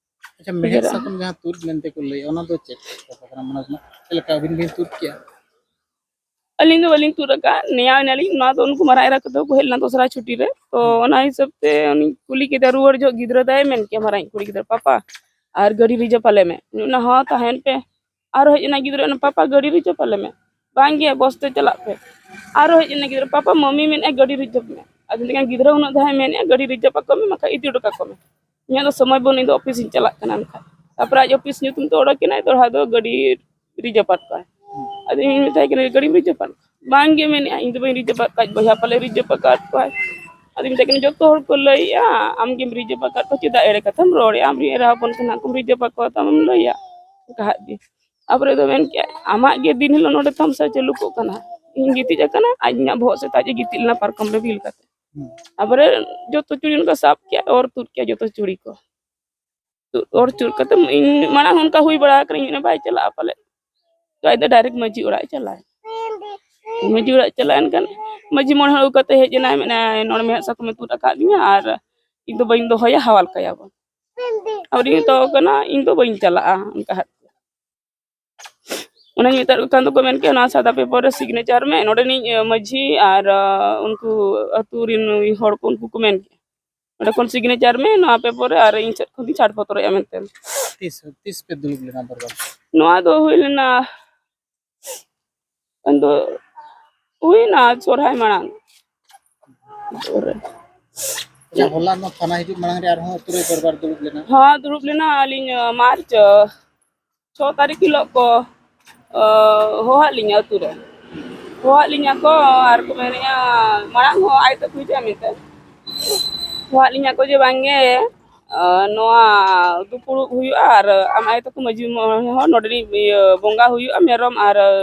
ᱟᱪᱪᱷᱟ, ᱢᱮᱲᱦᱮᱫ ᱮᱜᱮᱨᱟ᱾ ᱥᱟᱠᱚᱢ ᱡᱟᱦᱟᱸ ᱛᱩᱫ ᱢᱮᱱᱛᱮ ᱠᱚ ᱞᱟᱹᱭ, ᱚᱱᱟ ᱫᱚ ᱪᱮᱫ ᱠᱟᱛᱷᱟ ᱠᱟᱱᱟ? ᱢᱟᱱᱮ ᱪᱮᱫ ᱞᱮᱠᱟ ᱟᱹᱵᱤᱱ ᱵᱤᱱ ᱛᱩᱫ ᱠᱮᱜᱼᱟ? ᱟᱹᱞᱤᱧ ᱫᱚ ᱵᱟᱹᱞᱤᱧ ᱛᱩᱫ ᱟᱠᱟᱫ, ᱱᱮᱭᱟᱣ ᱮᱱᱟᱞᱤᱧ᱾ ᱱᱚᱣᱟ ᱫᱚ ᱩᱱᱠᱩ ᱢᱟᱨᱟᱝ ᱮᱨᱟ ᱠᱚᱫᱚ ᱠᱚ ᱦᱮᱡ ᱞᱮᱱᱟ ᱫᱚᱥᱨᱟ ᱪᱷᱩᱴᱤ ᱨᱮ, ᱛᱚ ᱦᱩᱸ᱾ ᱚᱱᱟ ᱦᱤᱥᱟᱹᱵ ᱛᱮ ᱩᱱᱤ ᱠᱩᱞᱤ ᱠᱮᱫᱟ ᱨᱩᱣᱟᱹᱲ ᱡᱚᱦᱚᱜ, ᱜᱤᱫᱽᱨᱟᱹ ᱫᱟᱭ ᱢᱮᱱ ᱠᱮᱜᱼᱟ ᱢᱟᱨᱟᱝ ᱠᱩᱲᱤ ᱜᱤᱫᱽᱨᱟᱹ, "ᱯᱟᱯᱟ, ᱟᱨ ᱜᱟᱹᱰᱤ ᱨᱤᱡᱟᱹᱵᱷ ᱟᱞᱮ ᱢᱮ?" ᱩᱱᱤ ᱢᱮᱱᱟ, "ᱦᱚᱸ, ᱛᱟᱦᱮᱱ ᱯᱮ᱾" ᱟᱨᱚ ᱦᱮᱡ ᱮᱱᱟ ᱜᱤᱫᱽᱨᱟᱹ, ᱚᱱᱟ, "ᱯᱟᱯᱟ, ᱜᱟᱹᱰᱤ ᱨᱤᱡᱟᱹᱵᱷ ᱟᱞᱮ ᱢᱮ?" ᱵᱟᱝ ᱜᱮ, ᱵᱚᱥ ᱛᱮ ᱪᱟᱞᱟᱜ ᱯᱮ᱾ ᱟᱨᱚ ᱦᱮᱡ ᱮᱱᱟ ᱜᱤᱫᱽᱨᱟᱹ, "ᱯᱟᱯᱟ, ᱢᱟᱢᱤ ᱢᱮᱱᱮᱫᱼᱟ ᱜᱟᱹᱰᱤ ᱨᱤᱡᱟᱹᱵᱷ ᱢᱮ᱾" ᱟᱫᱚ ᱢᱮᱱᱫᱟ, "ᱜᱤᱫᱽᱨᱟᱹ ᱩᱱᱟᱹᱜ ᱫᱷᱟᱣ ᱢᱮᱱᱮᱫᱼᱟ ᱜᱟᱹᱰᱤ ᱨᱤᱡᱟᱹᱵᱷ ᱟᱠᱚ ᱢᱮ, ᱵᱟᱠᱷᱟᱡ ᱤᱫᱤ ᱦᱚᱴᱚ ᱠᱟᱠᱚ ᱢᱮ, ᱤᱧᱟᱹᱜ ᱫᱚ ᱥᱚᱢᱚᱭ ᱵᱟᱹᱱᱩᱜ, ᱤᱧ ᱫᱚ ᱚᱯᱷᱤᱥ ᱤᱧ ᱪᱟᱞᱟᱜ ᱠᱟᱱᱟ ᱮᱱᱠᱷᱟᱱ᱾" ᱛᱟᱨᱯᱚᱨᱮ ᱟᱡ ᱚᱯᱷᱤᱥ ᱧᱩᱛᱩᱢ ᱛᱮ ᱚᱰᱚᱠ ᱮᱱᱟᱭ, ᱫᱚᱦᱲᱟ ᱫᱚ ᱜᱟᱹᱰᱤ ᱨᱤᱡᱟᱹᱵᱷ ᱟᱫ ᱠᱚᱣᱟᱭ᱾ ᱟᱫᱚ ᱤᱧ ᱢᱮᱛᱟᱭ ᱠᱟᱱᱟ, "ᱜᱟᱹᱰᱤᱢ ᱨᱤᱡᱟᱹᱵᱷ ᱟᱫ ᱠᱚᱣᱟ?" "ᱵᱟᱝ ᱜᱮ," ᱢᱮᱱᱮᱫᱼᱟ, "ᱤᱧ ᱫᱚ ᱵᱟᱹᱧ ᱨᱤᱡᱟᱹᱵᱷ ᱟᱫ ᱠᱚᱣᱟ, ᱟᱡ ᱵᱚᱭᱦᱟ ᱯᱟᱞᱮ ᱨᱤᱡᱟᱹᱵᱷ ᱟᱠᱟᱫ ᱠᱚᱣᱟᱭ᱾" ᱟᱫᱚᱧ ᱢᱮᱛᱟᱭ ᱠᱟᱱᱟ, "ᱡᱚᱛᱚ ᱦᱚᱲ ᱠᱚ ᱞᱟᱹᱭᱮᱜᱼᱟ, ᱟᱢ ᱜᱮᱢ ᱨᱤᱡᱟᱹᱵᱷ ᱟᱠᱟᱫ ᱠᱚᱣᱟ, ᱪᱮᱫᱟᱜ ᱮᱲᱮ ᱠᱟᱛᱷᱟᱢ ᱨᱚᱲᱮᱜᱼᱟ? ᱟᱢ ᱨᱮᱱ ᱮᱨᱟ ᱦᱚᱯᱚᱱ ᱠᱟᱱᱟ ᱠᱚᱢ, ᱨᱤᱡᱟᱹᱵᱷ ᱟᱠᱚᱣᱟ ᱛᱟᱢ ᱮᱢ ᱞᱟᱹᱭᱟ?" ᱚᱱᱠᱟ ᱦᱟᱫ ᱜᱮ᱾ ᱛᱟᱨᱯᱚᱨᱮ ᱫᱚ ᱢᱮᱱ ᱠᱮᱜᱼᱟ, "ᱟᱢᱟᱜ ᱜᱮ ᱫᱤᱱ ᱦᱤᱞᱳᱜ ᱱᱚᱰᱮ ᱛᱟᱢᱥᱟ ᱪᱟᱹᱞᱩ ᱠᱚᱜ ᱠᱟᱱᱟ, ᱤᱧ ᱜᱤᱛᱤᱡ ᱟᱠᱟᱱᱟ, ᱟᱡ ᱤᱧᱟᱹᱜ ᱵᱚᱦᱚᱜ ᱥᱮᱫ ᱟᱡ ᱮ ᱜᱤᱛᱤᱡ ᱞᱮᱱᱟ ᱯᱟᱨᱠᱚᱢ ᱨᱮ ᱵᱷᱤᱞ ᱠᱟᱛᱮ᱾" ᱦᱩᱸ᱾ ᱛᱟᱨᱯᱚᱨᱮ ᱡᱚᱛᱚ ᱪᱩᱲᱤ ᱚᱱᱠᱟ ᱥᱟᱵ ᱠᱮᱜᱼᱟ, ᱚᱨ ᱛᱩᱫ ᱠᱮᱜᱼᱟ ᱡᱚᱛᱚ ᱪᱩᱲᱤ ᱠᱚ᱾ ᱛᱩᱫ, ᱚᱨ ᱛᱩᱫ ᱠᱟᱛᱮ ᱤᱧ ᱢᱟᱲᱟᱝ ᱚᱱᱠᱟ ᱦᱩᱭ ᱵᱟᱲᱟ ᱟᱠᱟᱱᱟ, ᱤᱧ ᱢᱮᱱᱟ, "ᱵᱟᱭ ᱪᱟᱞᱟᱜᱼᱟ ᱯᱟᱞᱮ᱾" ᱛᱚ ᱟᱡ ᱫᱚ ᱰᱟᱭᱨᱮᱠᱴ ᱢᱟᱹᱡᱷᱤ ᱚᱲᱟᱜ ᱮ ᱪᱟᱞᱟᱜᱼᱟ᱾ ᱢᱟᱹᱡᱷᱤ ᱚᱲᱟᱜ ᱪᱟᱞᱟᱣᱮᱱ ᱠᱷᱟᱱ ᱢᱟᱹᱡᱷᱤ ᱢᱚᱬᱮ ᱦᱚᱲ ᱟᱹᱜᱩ ᱠᱟᱛᱮ ᱦᱮᱡ ᱮᱱᱟᱭ, ᱢᱮᱱᱟᱭ, "ᱱᱚᱰᱮ ᱢᱮᱲᱦᱮᱫ ᱥᱟᱠᱚᱢᱮ ᱛᱩᱫ ᱟᱠᱟᱫ ᱞᱤᱧᱟ ᱟᱨ ᱤᱧ ᱫᱚ ᱵᱟᱹᱧ ᱫᱚᱦᱚᱭᱟ, ᱦᱟᱣᱟᱞ ᱠᱟᱭᱟ ᱵᱚᱱ᱾" ᱟᱨ ᱤᱧ ᱢᱮᱛᱟᱣ ᱠᱟᱱᱟ, "ᱤᱧ ᱫᱚ ᱵᱟᱹᱧ ᱪᱟᱞᱟᱜᱼᱟ," ᱚᱱᱠᱟ ᱦᱟᱸᱜ᱾ ᱚᱱᱟᱧ ᱢᱮᱛᱟᱫ ᱠᱚ ᱠᱷᱟᱱ ᱫᱚᱠᱚ ᱢᱮᱱ ᱠᱮᱜᱼᱟ, "ᱱᱚᱣᱟ ᱥᱟᱫᱟ ᱯᱮᱯᱟᱨ ᱨᱮ ᱥᱤᱜᱽᱱᱮᱪᱟᱨ ᱢᱮ, ᱱᱚᱰᱮᱱᱤᱡ, ᱟᱹ, ᱢᱟᱹᱡᱷᱤ ᱟᱨ, ᱟᱹ, ᱩᱱᱠᱩ ᱟᱹᱛᱩ ᱨᱮᱱ ᱦᱚᱲ ᱠᱚ, ᱩᱱᱠᱩ ᱠᱚ ᱢᱮᱱ ᱠᱮᱜᱼᱟ, ᱱᱚᱰᱮ ᱠᱷᱚᱱ ᱥᱤᱜᱽᱱᱮᱪᱟᱨ ᱢᱮ, ᱱᱚᱣᱟ ᱯᱮᱯᱟᱨ ᱨᱮ, ᱟᱨ ᱤᱧ ᱥᱮᱫ ᱠᱷᱚᱱ ᱫᱚᱧ ᱪᱷᱟᱲ ᱯᱚᱛᱨᱚᱭᱟ" ᱢᱮᱱᱛᱮ᱾ ᱛᱤᱥ, ᱛᱤᱥ ᱯᱮ ᱫᱩᱲᱩᱵ ᱞᱮᱱᱟ ᱫᱚᱨᱵᱟᱨ? ᱱᱚᱣᱟ ᱫᱚ ᱦᱩᱭ ᱞᱮᱱᱟ, ᱟᱫᱚ ᱦᱩᱭᱱᱟ ᱥᱚᱨᱦᱟᱭ ᱢᱟᱲᱟᱝ᱾ ᱟᱪᱪᱷᱟ, ᱦᱚᱞᱟ ᱱᱚᱣᱟ ᱛᱷᱟᱱᱟ ᱦᱤᱡᱩᱜ ᱢᱟᱲᱟᱝ ᱨᱮ ᱟᱨᱦᱚᱸ ᱟᱹᱛᱩ ᱨᱮ ᱫᱚᱨᱵᱟᱨ ᱫᱩᱲᱩᱵ ᱞᱮᱱᱟ? ᱦᱚᱸ, ᱫᱩᱲᱩᱵ ᱞᱮᱱᱟ ᱟᱹᱞᱤᱧ, ᱟᱸ, ᱢᱟᱨᱪ, ᱟᱸ, ᱪᱷᱚ ᱛᱟᱹᱨᱤᱠᱷ ᱦᱤᱞᱳᱜ ᱠᱚ, ᱟᱸ, ᱦᱚᱦᱚᱣᱟᱫ ᱞᱤᱧᱟ ᱟᱹᱛᱩ ᱨᱮ᱾ ᱦᱚᱦᱚᱣᱟᱫ ᱞᱤᱧᱟ ᱠᱚ ᱟᱨ ᱠᱚ ᱢᱮᱱᱮᱫᱼᱟ, ᱢᱟᱲᱟᱝ ᱦᱚᱸ ᱟᱭ ᱛᱟᱠᱚ ᱦᱤᱡᱩᱜᱼᱟ ᱢᱮᱱᱛᱮ᱾ ᱦᱚᱦᱚᱣᱟᱫ ᱞᱤᱧᱟ ᱠᱚ ᱡᱮ, "ᱵᱟᱝᱜᱮ, ᱟᱸ, ᱱᱚᱣᱟ ᱫᱩᱯᱩᱲᱩᱵ ᱦᱩᱭᱩᱜᱼᱟ ᱟᱨ ᱟᱢ ᱟᱭ ᱛᱟᱠᱚ ᱢᱟᱹᱡᱷᱤ ᱢᱚᱬᱮ ᱦᱚᱲ ᱱᱚᱰᱮᱱᱤᱡ, ᱤᱭᱟᱹ, ᱵᱚᱸᱜᱟ ᱦᱩᱭᱩᱜᱼᱟ, ᱢᱮᱨᱚᱢ ᱟᱨ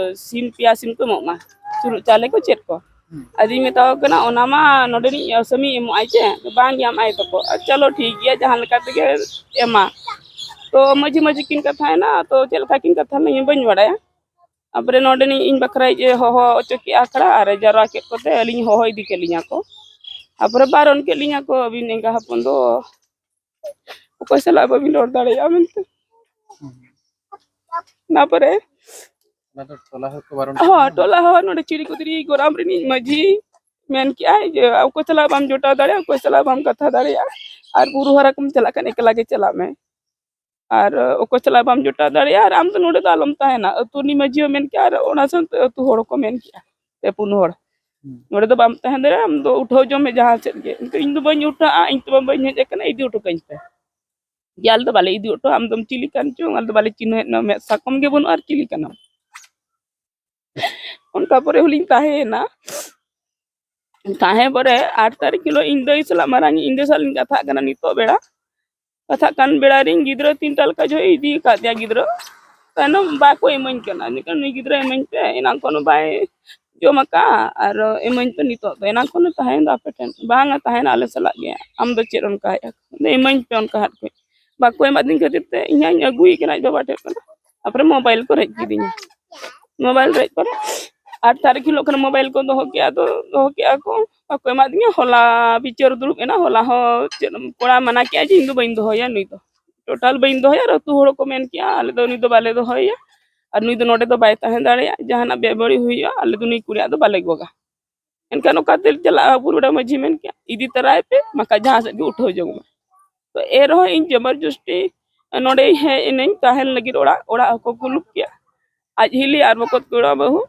ᱥᱤᱢ, ᱯᱮᱭᱟ ᱥᱤᱢ ᱠᱚ ᱮᱢᱚᱜ ᱢᱟ, ᱪᱩᱨᱩᱡ ᱪᱟᱣᱞᱮ ᱠᱚ ᱪᱮᱫ ᱠᱚ?" ᱦᱩᱸ᱾ ᱟᱫᱚᱧ ᱢᱮᱛᱟᱣ ᱠᱟᱱᱟ, "ᱚᱱᱟ ᱢᱟ ᱱᱚᱰᱮᱱᱤᱡ ᱥᱟᱹᱢᱤ ᱮᱢᱚᱜ ᱟᱭ ᱪᱮ?" "ᱵᱟᱝ ᱜᱮ, ᱟᱢ ᱟᱭ ᱛᱟᱠᱚ᱾" "ᱟᱨ ᱪᱚᱞᱚ ᱴᱷᱤᱠ ᱜᱮᱭᱟ, ᱡᱟᱦᱟᱸ ᱞᱮᱠᱟ ᱛᱮᱜᱮ ᱮᱢᱟ᱾" ᱛᱚ ᱢᱟᱹᱡᱷᱤ ᱢᱟᱹᱡᱷᱤ ᱠᱤᱱ ᱠᱟᱛᱷᱟᱭᱮᱱᱟ, ᱛᱚ ᱪᱮᱫ ᱞᱮᱠᱟ ᱠᱤᱱ ᱠᱟᱛᱷᱟ ᱞᱮᱱᱟ ᱤᱧ ᱵᱟᱹᱧ ᱵᱟᱲᱟᱭᱟ᱾ ᱛᱟᱯᱚᱨᱮ ᱱᱚᱰᱮᱱᱤᱡ ᱤᱧ ᱵᱟᱠᱷᱨᱟ ᱤᱡ ᱮ ᱦᱚᱦᱚ ᱦᱚᱪᱚ ᱠᱮᱜᱼᱟ ᱟᱠᱷᱲᱟ ᱟᱨ ᱮ ᱡᱟᱣᱨᱟ ᱠᱮᱫ ᱠᱚᱛᱮ ᱟᱹᱞᱤᱧ ᱦᱚᱦᱚ ᱤᱫᱤ ᱠᱮᱫ ᱞᱤᱧᱟ ᱠᱚ᱾ ᱛᱟᱯᱚᱨᱮ ᱵᱟᱨᱚᱱ ᱠᱮᱫ ᱞᱤᱧᱟ ᱠᱚ, "ᱟᱹᱵᱤᱱ ᱮᱸᱜᱟ ᱦᱚᱯᱚᱱ ᱫᱚ ᱚᱠᱚᱭ ᱥᱟᱞᱟᱜ ᱵᱟᱹᱵᱤᱱ ᱨᱚᱲ ᱫᱟᱲᱮᱭᱟᱜᱼᱟ" ᱢᱮᱱᱛᱮ᱾ ᱦᱩᱸ᱾ ᱚᱱᱟ ᱯᱚᱨᱮ ᱚᱱᱟ ᱫᱚ ᱴᱚᱞᱟ ᱦᱚᱲ ᱠᱚ ᱵᱟᱨᱚᱱ ᱦᱚᱸ, ᱠᱮᱫᱟ? ᱴᱚᱞᱟ ᱦᱚᱲ ᱱᱚᱰᱮ ᱪᱤᱲᱤᱠᱩᱫᱽᱨᱤ ᱜᱚᱨᱟᱢ ᱨᱤᱱᱤᱡ ᱢᱟᱹᱡᱷᱤ ᱢᱮᱱ ᱠᱮᱜᱼᱟᱭ ᱡᱮ, "ᱚᱠᱚᱭ ᱥᱟᱞᱟᱜ ᱵᱟᱢ ᱡᱚᱴᱟᱣ ᱫᱟᱲᱮᱭᱟᱜᱼᱟ, ᱚᱠᱚᱭ ᱥᱟᱞᱟᱜ ᱵᱟᱢ ᱠᱟᱛᱷᱟ ᱫᱟᱲᱮᱭᱟᱜᱼᱟ, ᱟᱨ ᱵᱩᱨᱩ ᱦᱟᱨᱟ ᱠᱚᱢ ᱪᱟᱞᱟᱜ ᱠᱷᱟᱱ ᱮᱠᱞᱟ ᱜᱮ ᱪᱟᱞᱟᱜ ᱢᱮ᱾" ᱟᱨ ᱚᱠᱚᱭ ᱥᱟᱞᱟᱜ ᱵᱟᱢ ᱡᱚᱴᱟᱣ ᱫᱟᱲᱮᱭᱟᱜᱼᱟ, ᱟᱨ ᱟᱢ ᱫᱚ ᱱᱚᱰᱮ ᱫᱚ ᱟᱞᱚᱢ ᱛᱟᱦᱮᱱᱟ᱾ ᱟᱹᱛᱩ ᱨᱤᱱᱤᱡ ᱢᱟᱹᱡᱷᱤ ᱦᱚᱸ ᱢᱮᱱ ᱠᱮᱜᱼᱟ, ᱟᱨ ᱚᱱᱟ ᱥᱟᱶᱛᱮ ᱟᱹᱛᱩ ᱦᱚᱲ ᱠᱚ ᱢᱮᱱ ᱠᱮᱜᱼᱟ, ᱯᱮ ᱯᱩᱱ ᱦᱚᱲ, ᱦᱩᱸ᱾ ᱱᱚᱰᱮ ᱫᱚ ᱵᱟᱢ ᱛᱟᱦᱮᱸ ᱫᱟᱲᱮᱭᱟᱜᱼᱟ, ᱟᱢ ᱫᱚ ᱩᱴᱷᱟᱹᱣ ᱡᱚᱝ ᱢᱮ ᱡᱟᱦᱟᱸ ᱥᱮᱫ ᱜᱮ᱾ ᱤᱧ ᱫᱚ ᱵᱟᱹᱧ ᱩᱴᱷᱟᱹᱜᱼᱟ, ᱤᱧ ᱛᱚ ᱵᱟᱹᱧ ᱦᱮᱡ ᱟᱠᱟᱱᱟ, ᱤᱫᱤ ᱦᱚᱴᱚ ᱠᱟᱹᱧ ᱯᱮ᱾ ᱡᱮ ᱟᱞᱮ ᱫᱚ ᱵᱟᱞᱮ ᱤᱫᱤ ᱦᱚᱴᱚ, ᱟᱢ ᱫᱚᱢ ᱪᱤᱞᱤ ᱠᱟᱱ ᱪᱚᱝ, ᱟᱞᱮ ᱫᱚ ᱵᱟᱞᱮ ᱪᱤᱱᱦᱟᱹᱣᱮᱫ ᱢᱮᱭᱟ, ᱢᱮᱫ ᱥᱟᱠᱚᱢ ᱜᱮ ᱵᱟᱹᱱᱩᱜᱼᱟ ᱟᱨ ᱪᱤᱞᱤ ᱠᱟᱱᱟᱢ? ᱚᱱᱠᱟ ᱯᱚᱨᱮ ᱦᱚᱸᱞᱤᱧ ᱛᱟᱦᱮᱸᱭᱮᱱᱟ᱾ ᱛᱟᱦᱮᱸ ᱯᱚᱨᱮ ᱟᱴ ᱛᱟᱹᱨᱤᱠᱷ ᱦᱤᱞᱳᱜ ᱤᱧ ᱫᱟᱹᱭ ᱥᱟᱞᱟᱜ, ᱢᱟᱨᱟᱝ ᱤᱧ ᱫᱟᱹᱭ ᱥᱟᱞᱟᱜ ᱞᱤᱧ ᱠᱟᱛᱷᱟᱜ ᱠᱟᱱᱟ ᱱᱤᱛᱚᱜ ᱵᱮᱲᱟ᱾ ᱠᱟᱛᱷᱟᱜ ᱠᱟᱱ ᱵᱮᱲᱟ ᱨᱤᱧ ᱜᱤᱫᱽᱨᱟᱹ ᱛᱤᱱᱴᱟ ᱞᱮᱠᱟ ᱡᱚᱦᱚᱜ ᱤᱧ ᱤᱫᱤ ᱟᱠᱟᱫᱮᱭᱟ ᱜᱤᱫᱽᱨᱟᱹ, ᱛᱟᱭᱱᱚᱢ ᱵᱟᱠᱚ ᱤᱢᱟᱹᱧ ᱠᱟᱱᱟ᱾ ᱢᱮᱱᱠᱷᱟᱱ ᱱᱩᱭ ᱜᱤᱫᱽᱨᱟᱹ ᱤᱢᱟᱹᱧ ᱯᱮ, ᱮᱱᱟᱝ ᱠᱷᱚᱱ ᱵᱟᱭ ᱡᱚᱢ ᱟᱠᱟᱫᱼᱟ ᱟᱨ ᱤᱢᱟᱹᱧ ᱯᱮ ᱱᱤᱛᱚᱜ ᱫᱚ, ᱮᱱᱟᱝ ᱠᱷᱚᱱ ᱛᱟᱦᱮᱸᱭᱮᱱ ᱫᱚ ᱟᱯᱮ ᱴᱷᱮᱱ, ᱵᱟᱝᱟ ᱛᱟᱦᱮᱱᱟ ᱟᱞᱮ ᱥᱟᱞᱟᱜ ᱜᱮ, ᱟᱢ ᱫᱚ ᱪᱮᱫ ᱚᱱᱠᱟᱭᱮᱫᱼᱟ? ᱤᱢᱟᱹᱧ ᱯᱮ ᱚᱱᱠᱟ ᱦᱟᱸᱜ ᱠᱷᱚᱱ᱾ ᱵᱟᱠᱚ ᱮᱢᱟᱫᱤᱧ ᱠᱷᱟᱹᱛᱤᱨ ᱛᱮ ᱤᱧ ᱦᱟᱸᱜ ᱤᱧ ᱟᱹᱜᱩᱭᱮ ᱠᱟᱱᱟ ᱟᱡ ᱵᱟᱵᱟ ᱴᱷᱮᱱ ᱠᱷᱚᱱᱟᱜ᱾ ᱛᱟᱨᱯᱚᱨᱮ ᱢᱳᱵᱟᱭᱤᱞ ᱠᱚ ᱨᱮᱡ ᱠᱤᱫᱤᱧᱟ᱾ ᱢᱳᱵᱟᱭᱤᱞ ᱨᱮᱡ ᱯᱚᱨᱮ ᱟᱴ ᱛᱟᱹᱨᱤᱠᱷ ᱦᱤᱞᱳᱜ ᱠᱷᱚᱱ ᱢᱳᱵᱟᱭᱤᱞ ᱠᱚ ᱫᱚᱦᱚ ᱠᱮᱜᱼᱟ, ᱟᱫᱚ ᱫᱚᱦᱚ ᱠᱮᱜᱼᱟ ᱠᱚ, ᱵᱟᱠᱚ ᱮᱢᱟᱫᱤᱧᱟ᱾ ᱦᱚᱞᱟ ᱵᱤᱪᱟᱹᱨ ᱫᱩᱲᱩᱵ ᱮᱱᱟ, ᱦᱚᱞᱟ ᱦᱚᱸ ᱪᱮᱫ ᱠᱚᱲᱟ ᱢᱟᱱᱟ ᱠᱮᱜᱼᱟ ᱡᱮ ᱤᱧ ᱫᱚ ᱵᱟᱹᱧ ᱫᱚᱦᱚᱭᱟ ᱱᱩᱭ ᱫᱚ, ᱴᱳᱴᱟᱞ ᱵᱟᱹᱧ ᱫᱚᱦᱚᱭᱟ᱾ ᱟᱨ ᱟᱹᱛᱩ ᱦᱚᱲ ᱠᱚ ᱢᱮᱱ ᱠᱮᱜᱼᱟ, ᱟᱞᱮ ᱫᱚ ᱱᱩᱭ ᱫᱚ ᱵᱟᱞᱮ ᱫᱚᱦᱚᱭᱟ, ᱟᱨ ᱱᱩᱭ ᱫᱚ ᱱᱚᱰᱮ ᱫᱚ ᱵᱟᱭ ᱛᱟᱦᱮᱸ ᱫᱟᱲᱮᱭᱟᱜᱼᱟ, ᱡᱟᱦᱟᱱᱟᱜ ᱵᱮᱵᱟᱹᱲᱤᱡ ᱦᱩᱭᱩᱜᱼᱟ, ᱟᱞᱮ ᱫᱚ ᱱᱩᱭ ᱠᱩᱲᱤᱭᱟᱜ ᱫᱚ ᱵᱟᱞᱮ ᱜᱚᱜᱟ᱾ ᱮᱱᱠᱷᱟᱱ ᱚᱠᱟᱛᱮ ᱪᱟᱞᱟᱜᱼᱟ? ᱵᱩᱨᱩᱰᱟ ᱢᱟᱹᱡᱷᱤ ᱢᱮᱱ ᱠᱮᱜᱼᱟ, ᱤᱫᱤ ᱛᱟᱨᱟᱭ ᱯᱮ, ᱵᱟᱠᱷᱟᱡ ᱡᱟᱦᱟᱸ ᱥᱮᱫ ᱜᱮ ᱩᱴᱷᱟᱹᱣ ᱡᱚᱝ ᱢᱮ᱾ ᱛᱚ ᱮᱱ ᱨᱮᱦᱚᱸ ᱤᱧ ᱡᱚᱵᱚᱨ ᱡᱚᱥᱴᱤ ᱱᱚᱰᱮ ᱦᱮᱡ ᱮᱱᱟᱹᱧ ᱛᱟᱦᱮᱱ ᱞᱟᱹᱜᱤᱫ ᱚᱲᱟᱜ, ᱚᱲᱟᱜ ᱦᱚᱸᱠᱚ ᱠᱩᱞᱩᱯ ᱠᱮᱜᱼᱟ᱾ ᱟᱡ ᱦᱤᱞᱤ ᱟᱨ ᱵᱚᱠᱚᱛ ᱠᱚᱲᱟ ᱵᱟᱹᱦᱩ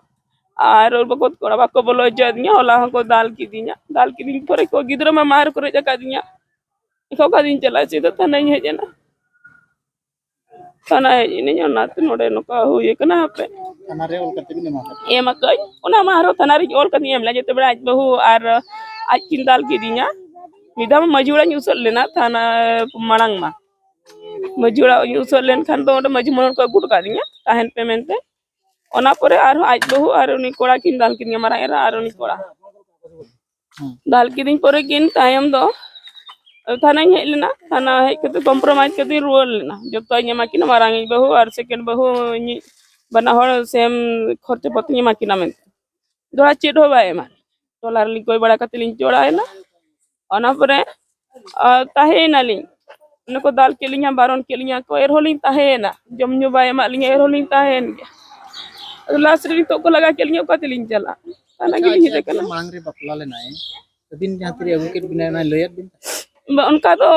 ᱟᱨ ᱵᱚᱠᱚᱛ ᱠᱚᱲᱟ ᱵᱟᱠᱚ ᱵᱚᱞᱚ ᱦᱚᱪᱚᱣᱟᱫᱤᱧᱟ᱾ ᱦᱚᱞᱟ ᱦᱚᱸᱠᱚ ᱫᱟᱞ ᱠᱤᱫᱤᱧᱟ᱾ ᱫᱟᱞ ᱠᱤᱫᱤᱧ ᱯᱚᱨᱮ ᱠᱚ ᱜᱤᱫᱽᱨᱟᱹ ᱢᱟ ᱢᱟᱨ ᱠᱚ ᱨᱮᱡ ᱟᱠᱟᱫᱤᱧᱟ᱾ ᱮᱱᱠᱷᱟᱱ ᱚᱠᱟ ᱫᱤᱱ ᱪᱟᱞᱟᱜᱼᱟ? ᱥᱤᱫᱷᱟᱹ ᱛᱷᱟᱱᱟᱧ ᱦᱮᱡ ᱮᱱᱟ᱾ ᱛᱷᱟᱱᱟ ᱦᱮᱡ ᱮᱱᱟᱹᱧ, ᱚᱱᱟᱛᱮ ᱱᱚᱰᱮ ᱱᱚᱝᱠᱟ ᱦᱩᱭ ᱟᱠᱟᱱᱟ᱾ ᱦᱟᱯᱮ᱾ ᱛᱷᱟᱱᱟ ᱨᱮ ᱚᱞ ᱠᱟᱛᱮ ᱵᱤᱱ ᱮᱢᱟ ᱠᱟᱫᱟ? ᱮᱢ ᱟᱠᱟᱫᱟᱹᱧ, ᱚᱱᱟ ᱢᱟ ᱟᱨᱦᱚᱸ ᱛᱷᱟᱱᱟ ᱨᱤᱧ ᱚᱞ ᱠᱟᱛᱮᱧ ᱮᱢ ᱞᱮᱫᱟ, ᱡᱮᱛᱮ ᱵᱮᱲᱟ ᱟᱡ ᱵᱟᱹᱦᱩ ᱟᱨ ᱟᱡ ᱠᱤᱱ ᱫᱟᱞ ᱠᱤᱫᱤᱧᱟ᱾ ᱢᱤᱫ ᱫᱷᱟᱣ ᱢᱟ ᱢᱟᱹᱡᱷᱤ ᱚᱲᱟᱜ ᱤᱧ ᱩᱥᱟᱹᱫ ᱞᱮᱱᱟ ᱛᱷᱟᱱᱟ ᱢᱟᱲᱟᱝ ᱢᱟ᱾ ᱢᱟᱹᱡᱷᱤ ᱚᱲᱟᱜ ᱤᱧ ᱩᱥᱟᱹᱫ ᱞᱮᱱᱠᱷᱟᱱ ᱫᱚ ᱚᱸᱰᱮ ᱢᱟᱹᱡᱷᱤ ᱢᱚᱱᱚᱞ ᱠᱚ ᱟᱹᱜᱩ ᱦᱚᱴᱚ ᱠᱟᱫᱤᱧᱟ ᱛᱟᱦᱮᱱ ᱯᱮ ᱢᱮᱱᱛᱮ᱾ ᱚᱱᱟ ᱯᱚᱨᱮ ᱟᱨᱦᱚᱸ ᱟᱡ ᱵᱟᱹᱦᱩ ᱟᱨ ᱩᱱᱤ ᱠᱚᱲᱟ ᱠᱤᱱ ᱫᱟᱞ ᱠᱤᱫᱤᱧᱟ, ᱢᱟᱨᱟᱝ ᱮᱨᱟ ᱟᱨ ᱩᱱᱤ ᱠᱚᱲᱟ᱾ ᱦᱩᱸ᱾ ᱫᱟᱞ ᱠᱤᱫᱤᱧ ᱯᱚᱨᱮ ᱠᱤᱱ ᱛᱟᱭᱚᱢ ᱫᱚ ᱛᱷᱟᱱᱟᱧ ᱦᱮᱡ ᱞᱮᱱᱟ᱾ ᱛᱷᱟᱱᱟ ᱦᱮᱡ ᱠᱟᱛᱮ ᱠᱚᱢᱯᱨᱳᱢᱟᱭᱤᱡᱽ ᱠᱟᱛᱮᱧ ᱨᱩᱣᱟᱹᱲ ᱞᱮᱱᱟ᱾ ᱡᱚᱛᱚᱧ ᱮᱢᱟ ᱠᱤᱱᱟ, ᱢᱟᱨᱟᱝ ᱤᱡ ᱵᱟᱹᱦᱩ ᱟᱨ ᱥᱮᱠᱮᱱᱰ ᱵᱟᱹᱦᱩ, ᱤᱧᱤᱡ, ᱵᱟᱱᱟ ᱦᱚᱲ ᱥᱮᱢ ᱠᱷᱚᱨᱪᱟ ᱯᱟᱹᱛᱤᱧ ᱮᱢᱟ ᱠᱤᱱᱟ ᱢᱮᱱᱛᱮ᱾ ᱫᱚᱦᱲᱟ ᱪᱮᱫ ᱦᱚᱸ ᱵᱟᱭ ᱮᱢᱟ᱾ ᱴᱚᱞᱟ ᱨᱮᱞᱤᱧ ᱠᱚᱭ ᱵᱟᱲᱟ ᱠᱟᱛᱮ ᱞᱤᱧ ᱪᱚᱲᱟᱣᱮᱱᱟ᱾ ᱚᱱᱟ ᱯᱚᱨᱮ, ᱟᱨ ᱛᱟᱦᱮᱸᱭᱮᱱᱟᱞᱤᱧ᱾ ᱚᱱᱟ ᱠᱚ ᱫᱟᱞ ᱠᱮᱫ ᱞᱤᱧᱟ, ᱵᱟᱨᱚᱱ ᱠᱮᱫ ᱞᱤᱧᱟ ᱠᱚ, ᱮᱱ ᱨᱮᱦᱚᱸ ᱞᱤᱧ ᱛᱟᱦᱮᱸᱭᱮᱱᱟ᱾ ᱡᱚᱢ ᱧᱩ ᱵᱟᱭ ᱮᱢᱟᱜ ᱞᱤᱧᱟ, ᱮᱱ ᱨᱮᱦᱚᱸ ᱞᱤᱧ ᱛᱟᱦᱮᱸᱭᱮᱱ ᱜᱮᱭᱟ᱾ ᱟᱫᱚ ᱞᱟᱥᱴ ᱨᱮ ᱱᱤᱛᱚᱜ ᱠᱚ ᱞᱟᱜᱟ ᱠᱮᱫ ᱞᱤᱧᱟ, ᱚᱠᱟ ᱛᱮᱞᱤᱧ ᱪᱟᱞᱟᱜᱼᱟ? ᱚᱱᱟ ᱟᱪᱪᱷᱟ, ᱜᱮᱞᱤᱧ ᱟᱪᱪᱷᱟ, ᱦᱮᱡ ᱟᱪᱪᱷᱟ, ᱟᱠᱟᱱᱟ᱾ ᱢᱟᱲᱟᱝ ᱨᱮ ᱵᱟᱯᱞᱟ ᱞᱮᱱᱟᱭ, ᱟᱹᱵᱤᱱ ᱡᱟᱦᱟᱸ ᱛᱤᱨᱮ ᱟᱹᱜᱩ ᱠᱮᱫ ᱵᱤᱱᱟᱭ, ᱚᱱᱟᱭ ᱞᱟᱹᱭᱟᱫ ᱵᱤᱱ ᱛᱟᱦᱮᱸᱫ? ᱵᱟ, ᱚᱱᱠᱟ ᱫᱚ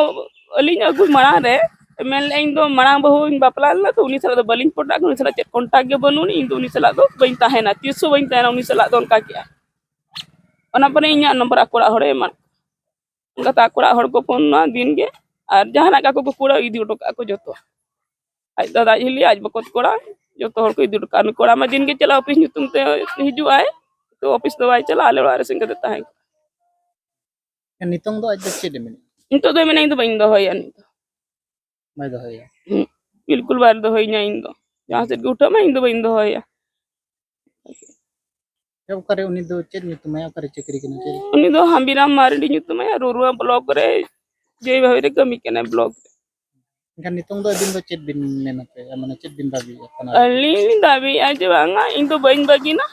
ᱟᱹᱞᱤᱧ ᱟᱹᱜᱩ ᱢᱟᱲᱟᱝ ᱨᱮ ᱢᱮᱱ ᱞᱮᱫᱼᱟ, ᱤᱧ ᱫᱚ ᱢᱟᱲᱟᱝ ᱵᱟᱹᱦᱩᱧ ᱵᱟᱯᱞᱟ ᱞᱮᱱᱟ, ᱛᱚ ᱩᱱᱤ ᱥᱟᱞᱟᱜ ᱫᱚ ᱵᱟᱹᱞᱤᱧ ᱯᱚᱴᱟᱜ ᱠᱟᱱᱟ, ᱩᱱᱤ ᱥᱟᱞᱟᱜ ᱪᱮᱫ ᱠᱚᱱᱴᱟᱠᱴ ᱜᱮ ᱵᱟᱹᱱᱩᱜ ᱟᱹᱱᱤᱡ, ᱤᱧ ᱫᱚ ᱩᱱᱤ ᱥᱟᱞᱟᱜ ᱫᱚ ᱵᱟᱹᱧ ᱛᱟᱦᱮᱱᱟ, ᱛᱤᱥ ᱦᱚᱸ ᱵᱟᱹᱧ ᱛᱟᱦᱮᱱᱟ ᱩᱱᱤ ᱥᱟᱞᱟᱜ ᱫᱚ, ᱚᱱᱠᱟ ᱠᱮᱜᱼᱟ᱾ ᱚᱱᱟ ᱯᱚᱨᱮ ᱤᱧᱟᱹᱜ ᱱᱚᱢᱵᱚᱨ ᱟᱠᱚ ᱚᱲᱟᱜ ᱦᱚᱲᱮ ᱮᱢᱟᱫ ᱠᱚᱣᱟ᱾ ᱚᱱᱠᱟ ᱛᱮ ᱟᱠᱚ ᱚᱲᱟᱜ ᱦᱚᱲ ᱠᱚ ᱯᱷᱳᱱᱟ ᱫᱤᱱ ᱜᱮ, ᱟᱨ ᱡᱟᱦᱟᱱᱟᱜ ᱜᱮ ᱟᱠᱚ ᱠᱚ ᱠᱩᱲᱟᱹ ᱤᱫᱤ ᱦᱚᱴᱚ ᱠᱟᱜᱼᱟ ᱠᱚ ᱡᱚᱛᱚ᱾ ᱟᱡ ᱫᱟᱫᱟ, ᱟᱡ ᱦᱤᱞᱤ, ᱟᱡ ᱵᱚᱠᱚᱛ ᱠᱚᱲᱟ, ᱡᱚᱛᱚ ᱦᱚᱲ ᱠᱚ ᱤᱫᱤ ᱦᱚᱴᱚ ᱠᱟᱜᱼᱟ᱾ ᱩᱱᱤ ᱠᱚᱲᱟ ᱢᱟ ᱫᱤᱱ ᱜᱮ ᱪᱟᱞᱟᱜ ᱚᱯᱷᱤᱥ ᱧᱩᱛᱩᱢ ᱛᱮ ᱦᱤᱡᱩᱜ ᱟᱭ, ᱛᱚ ᱚᱯᱷᱤᱥ ᱫᱚ ᱵᱟᱭ ᱪᱟᱞᱟᱜᱼᱟ, ᱟᱞᱮ ᱚᱲᱟᱜ ᱨᱮ ᱥᱮᱱ ᱠᱟᱛᱮ ᱛᱟᱦᱮᱸ ᱠᱚᱜᱼᱟ᱾ ᱱᱤᱛᱚᱝ ᱫᱚ ᱟᱡ ᱫᱚ ᱪᱮᱫ ᱮ ᱢᱮᱱᱮᱫ? ᱱᱤᱛᱚᱜ ᱫᱚᱭ ᱢᱮᱱᱟ, "ᱤᱧ ᱫᱚ ᱵᱟᱹᱧ ᱫᱚᱦᱚᱭᱟ ᱱᱤᱛ ᱫᱚ᱾ ᱵᱟᱭ ᱫᱚᱦᱚᱭᱟ? ᱦᱩᱸ, ᱵᱤᱞᱠᱩᱞ ᱵᱟᱭ ᱫᱚᱦᱚᱭᱤᱧᱟ ᱤᱧ ᱫᱚ᱾ ᱡᱟᱦᱟᱸ ᱥᱮᱫ ᱜᱮ ᱩᱴᱷᱟᱹᱜ ᱢᱟ, ᱤᱧ ᱫᱚ ᱵᱟᱹᱧ ᱫᱚᱦᱚᱭᱟ᱾" ᱚᱠᱟᱨᱮ ᱩᱱᱤ ᱫᱚ ᱪᱮᱫ ᱧᱩᱛᱩᱢ ᱟᱭ? ᱚᱠᱟᱨᱮ ᱪᱟᱹᱠᱨᱤ ᱠᱟᱱᱟ? ᱪᱮᱫ? ᱩᱱᱤ ᱫᱚ ᱦᱟᱢᱵᱤᱨᱟᱢ ᱢᱟᱨᱰᱤ ᱧᱩᱛᱩᱢ ᱟᱭ, ᱨᱩᱨᱩᱣᱟ ᱵᱞᱚᱠ ᱨᱮ ᱡᱮ ᱵᱷᱟᱵᱮ ᱨᱮ ᱠᱟᱹᱢᱤ ᱠᱟᱱᱟᱭ ᱵᱞᱚᱠ ᱨᱮ᱾ ᱮᱱᱠᱷᱟᱱ ᱱᱤᱛᱚᱝ ᱫᱚ ᱟᱹᱵᱤᱱ ᱫᱚ ᱪᱮᱫ ᱵᱤᱱ ᱢᱮᱱᱟ ᱯᱮ? ᱢᱟᱱᱮ ᱪᱮᱫ ᱵᱤᱱ ᱫᱟᱹᱵᱤᱭᱮᱫᱼᱟ ᱛᱷᱟᱱᱟ ᱨᱮ? ᱟᱹᱞᱤᱧ ᱞᱤᱧ ᱫᱟᱹᱵᱤᱭᱮᱫᱼᱟ ᱡᱮ ᱵᱟᱝᱟ, ᱤᱧ ᱫᱚ ᱵᱟᱹᱧ ᱵᱟᱹᱜᱤᱱᱟ,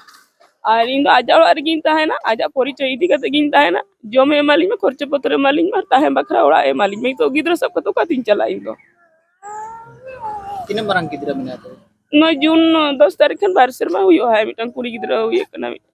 ᱟᱨ ᱤᱧ ᱫᱚ ᱟᱡᱟᱜ ᱚᱲᱟᱜ ᱨᱮᱜᱤᱧ ᱛᱟᱦᱮᱱᱟ, ᱟᱡᱟᱜ ᱯᱚᱨᱤᱪᱚᱭ ᱤᱫᱤ ᱠᱟᱛᱮ ᱜᱤᱧ ᱛᱟᱦᱮᱱᱟ, ᱡᱚᱢᱮ ᱮᱢᱟᱞᱤᱧ ᱢᱟ, ᱠᱷᱚᱨᱪᱟ ᱯᱚᱛᱨᱚ ᱮᱢᱟᱞᱤᱧ ᱢᱟ, ᱛᱟᱦᱮᱸ ᱵᱟᱠᱷᱨᱟ ᱚᱲᱟᱜ ᱮ ᱮᱢᱟᱞᱤᱧ ᱢᱟ᱾ ᱱᱤᱛᱚᱜ ᱜᱤᱫᱽᱨᱟᱹ ᱥᱟᱵ ᱠᱟᱛᱮ ᱚᱠᱟᱛᱤᱧ ᱪᱟᱞᱟᱜᱼᱟ ᱤᱧ ᱫᱚ? ᱛᱤᱱᱟᱹᱜ ᱢᱟᱨᱟᱝ ᱜᱤᱫᱽᱨᱟᱹ ᱢᱮᱱᱟᱭ ᱛᱟᱵᱮᱱᱟ? ᱱᱚᱭ ᱡᱩᱱ ᱫᱚᱥ ᱛᱟᱹᱨᱤᱠᱷ ᱠᱷᱟᱱ ᱵᱟᱨ ᱥᱮᱨᱢᱟ ᱦᱩᱭᱩᱜᱼᱟ, ᱢᱤᱫᱴᱟᱝ ᱠᱩᱲᱤ ᱜᱤᱫᱽᱨᱟᱹ ᱦᱩᱭ ᱟᱠᱟᱱᱟ, ᱢᱤᱫᱴᱟᱝ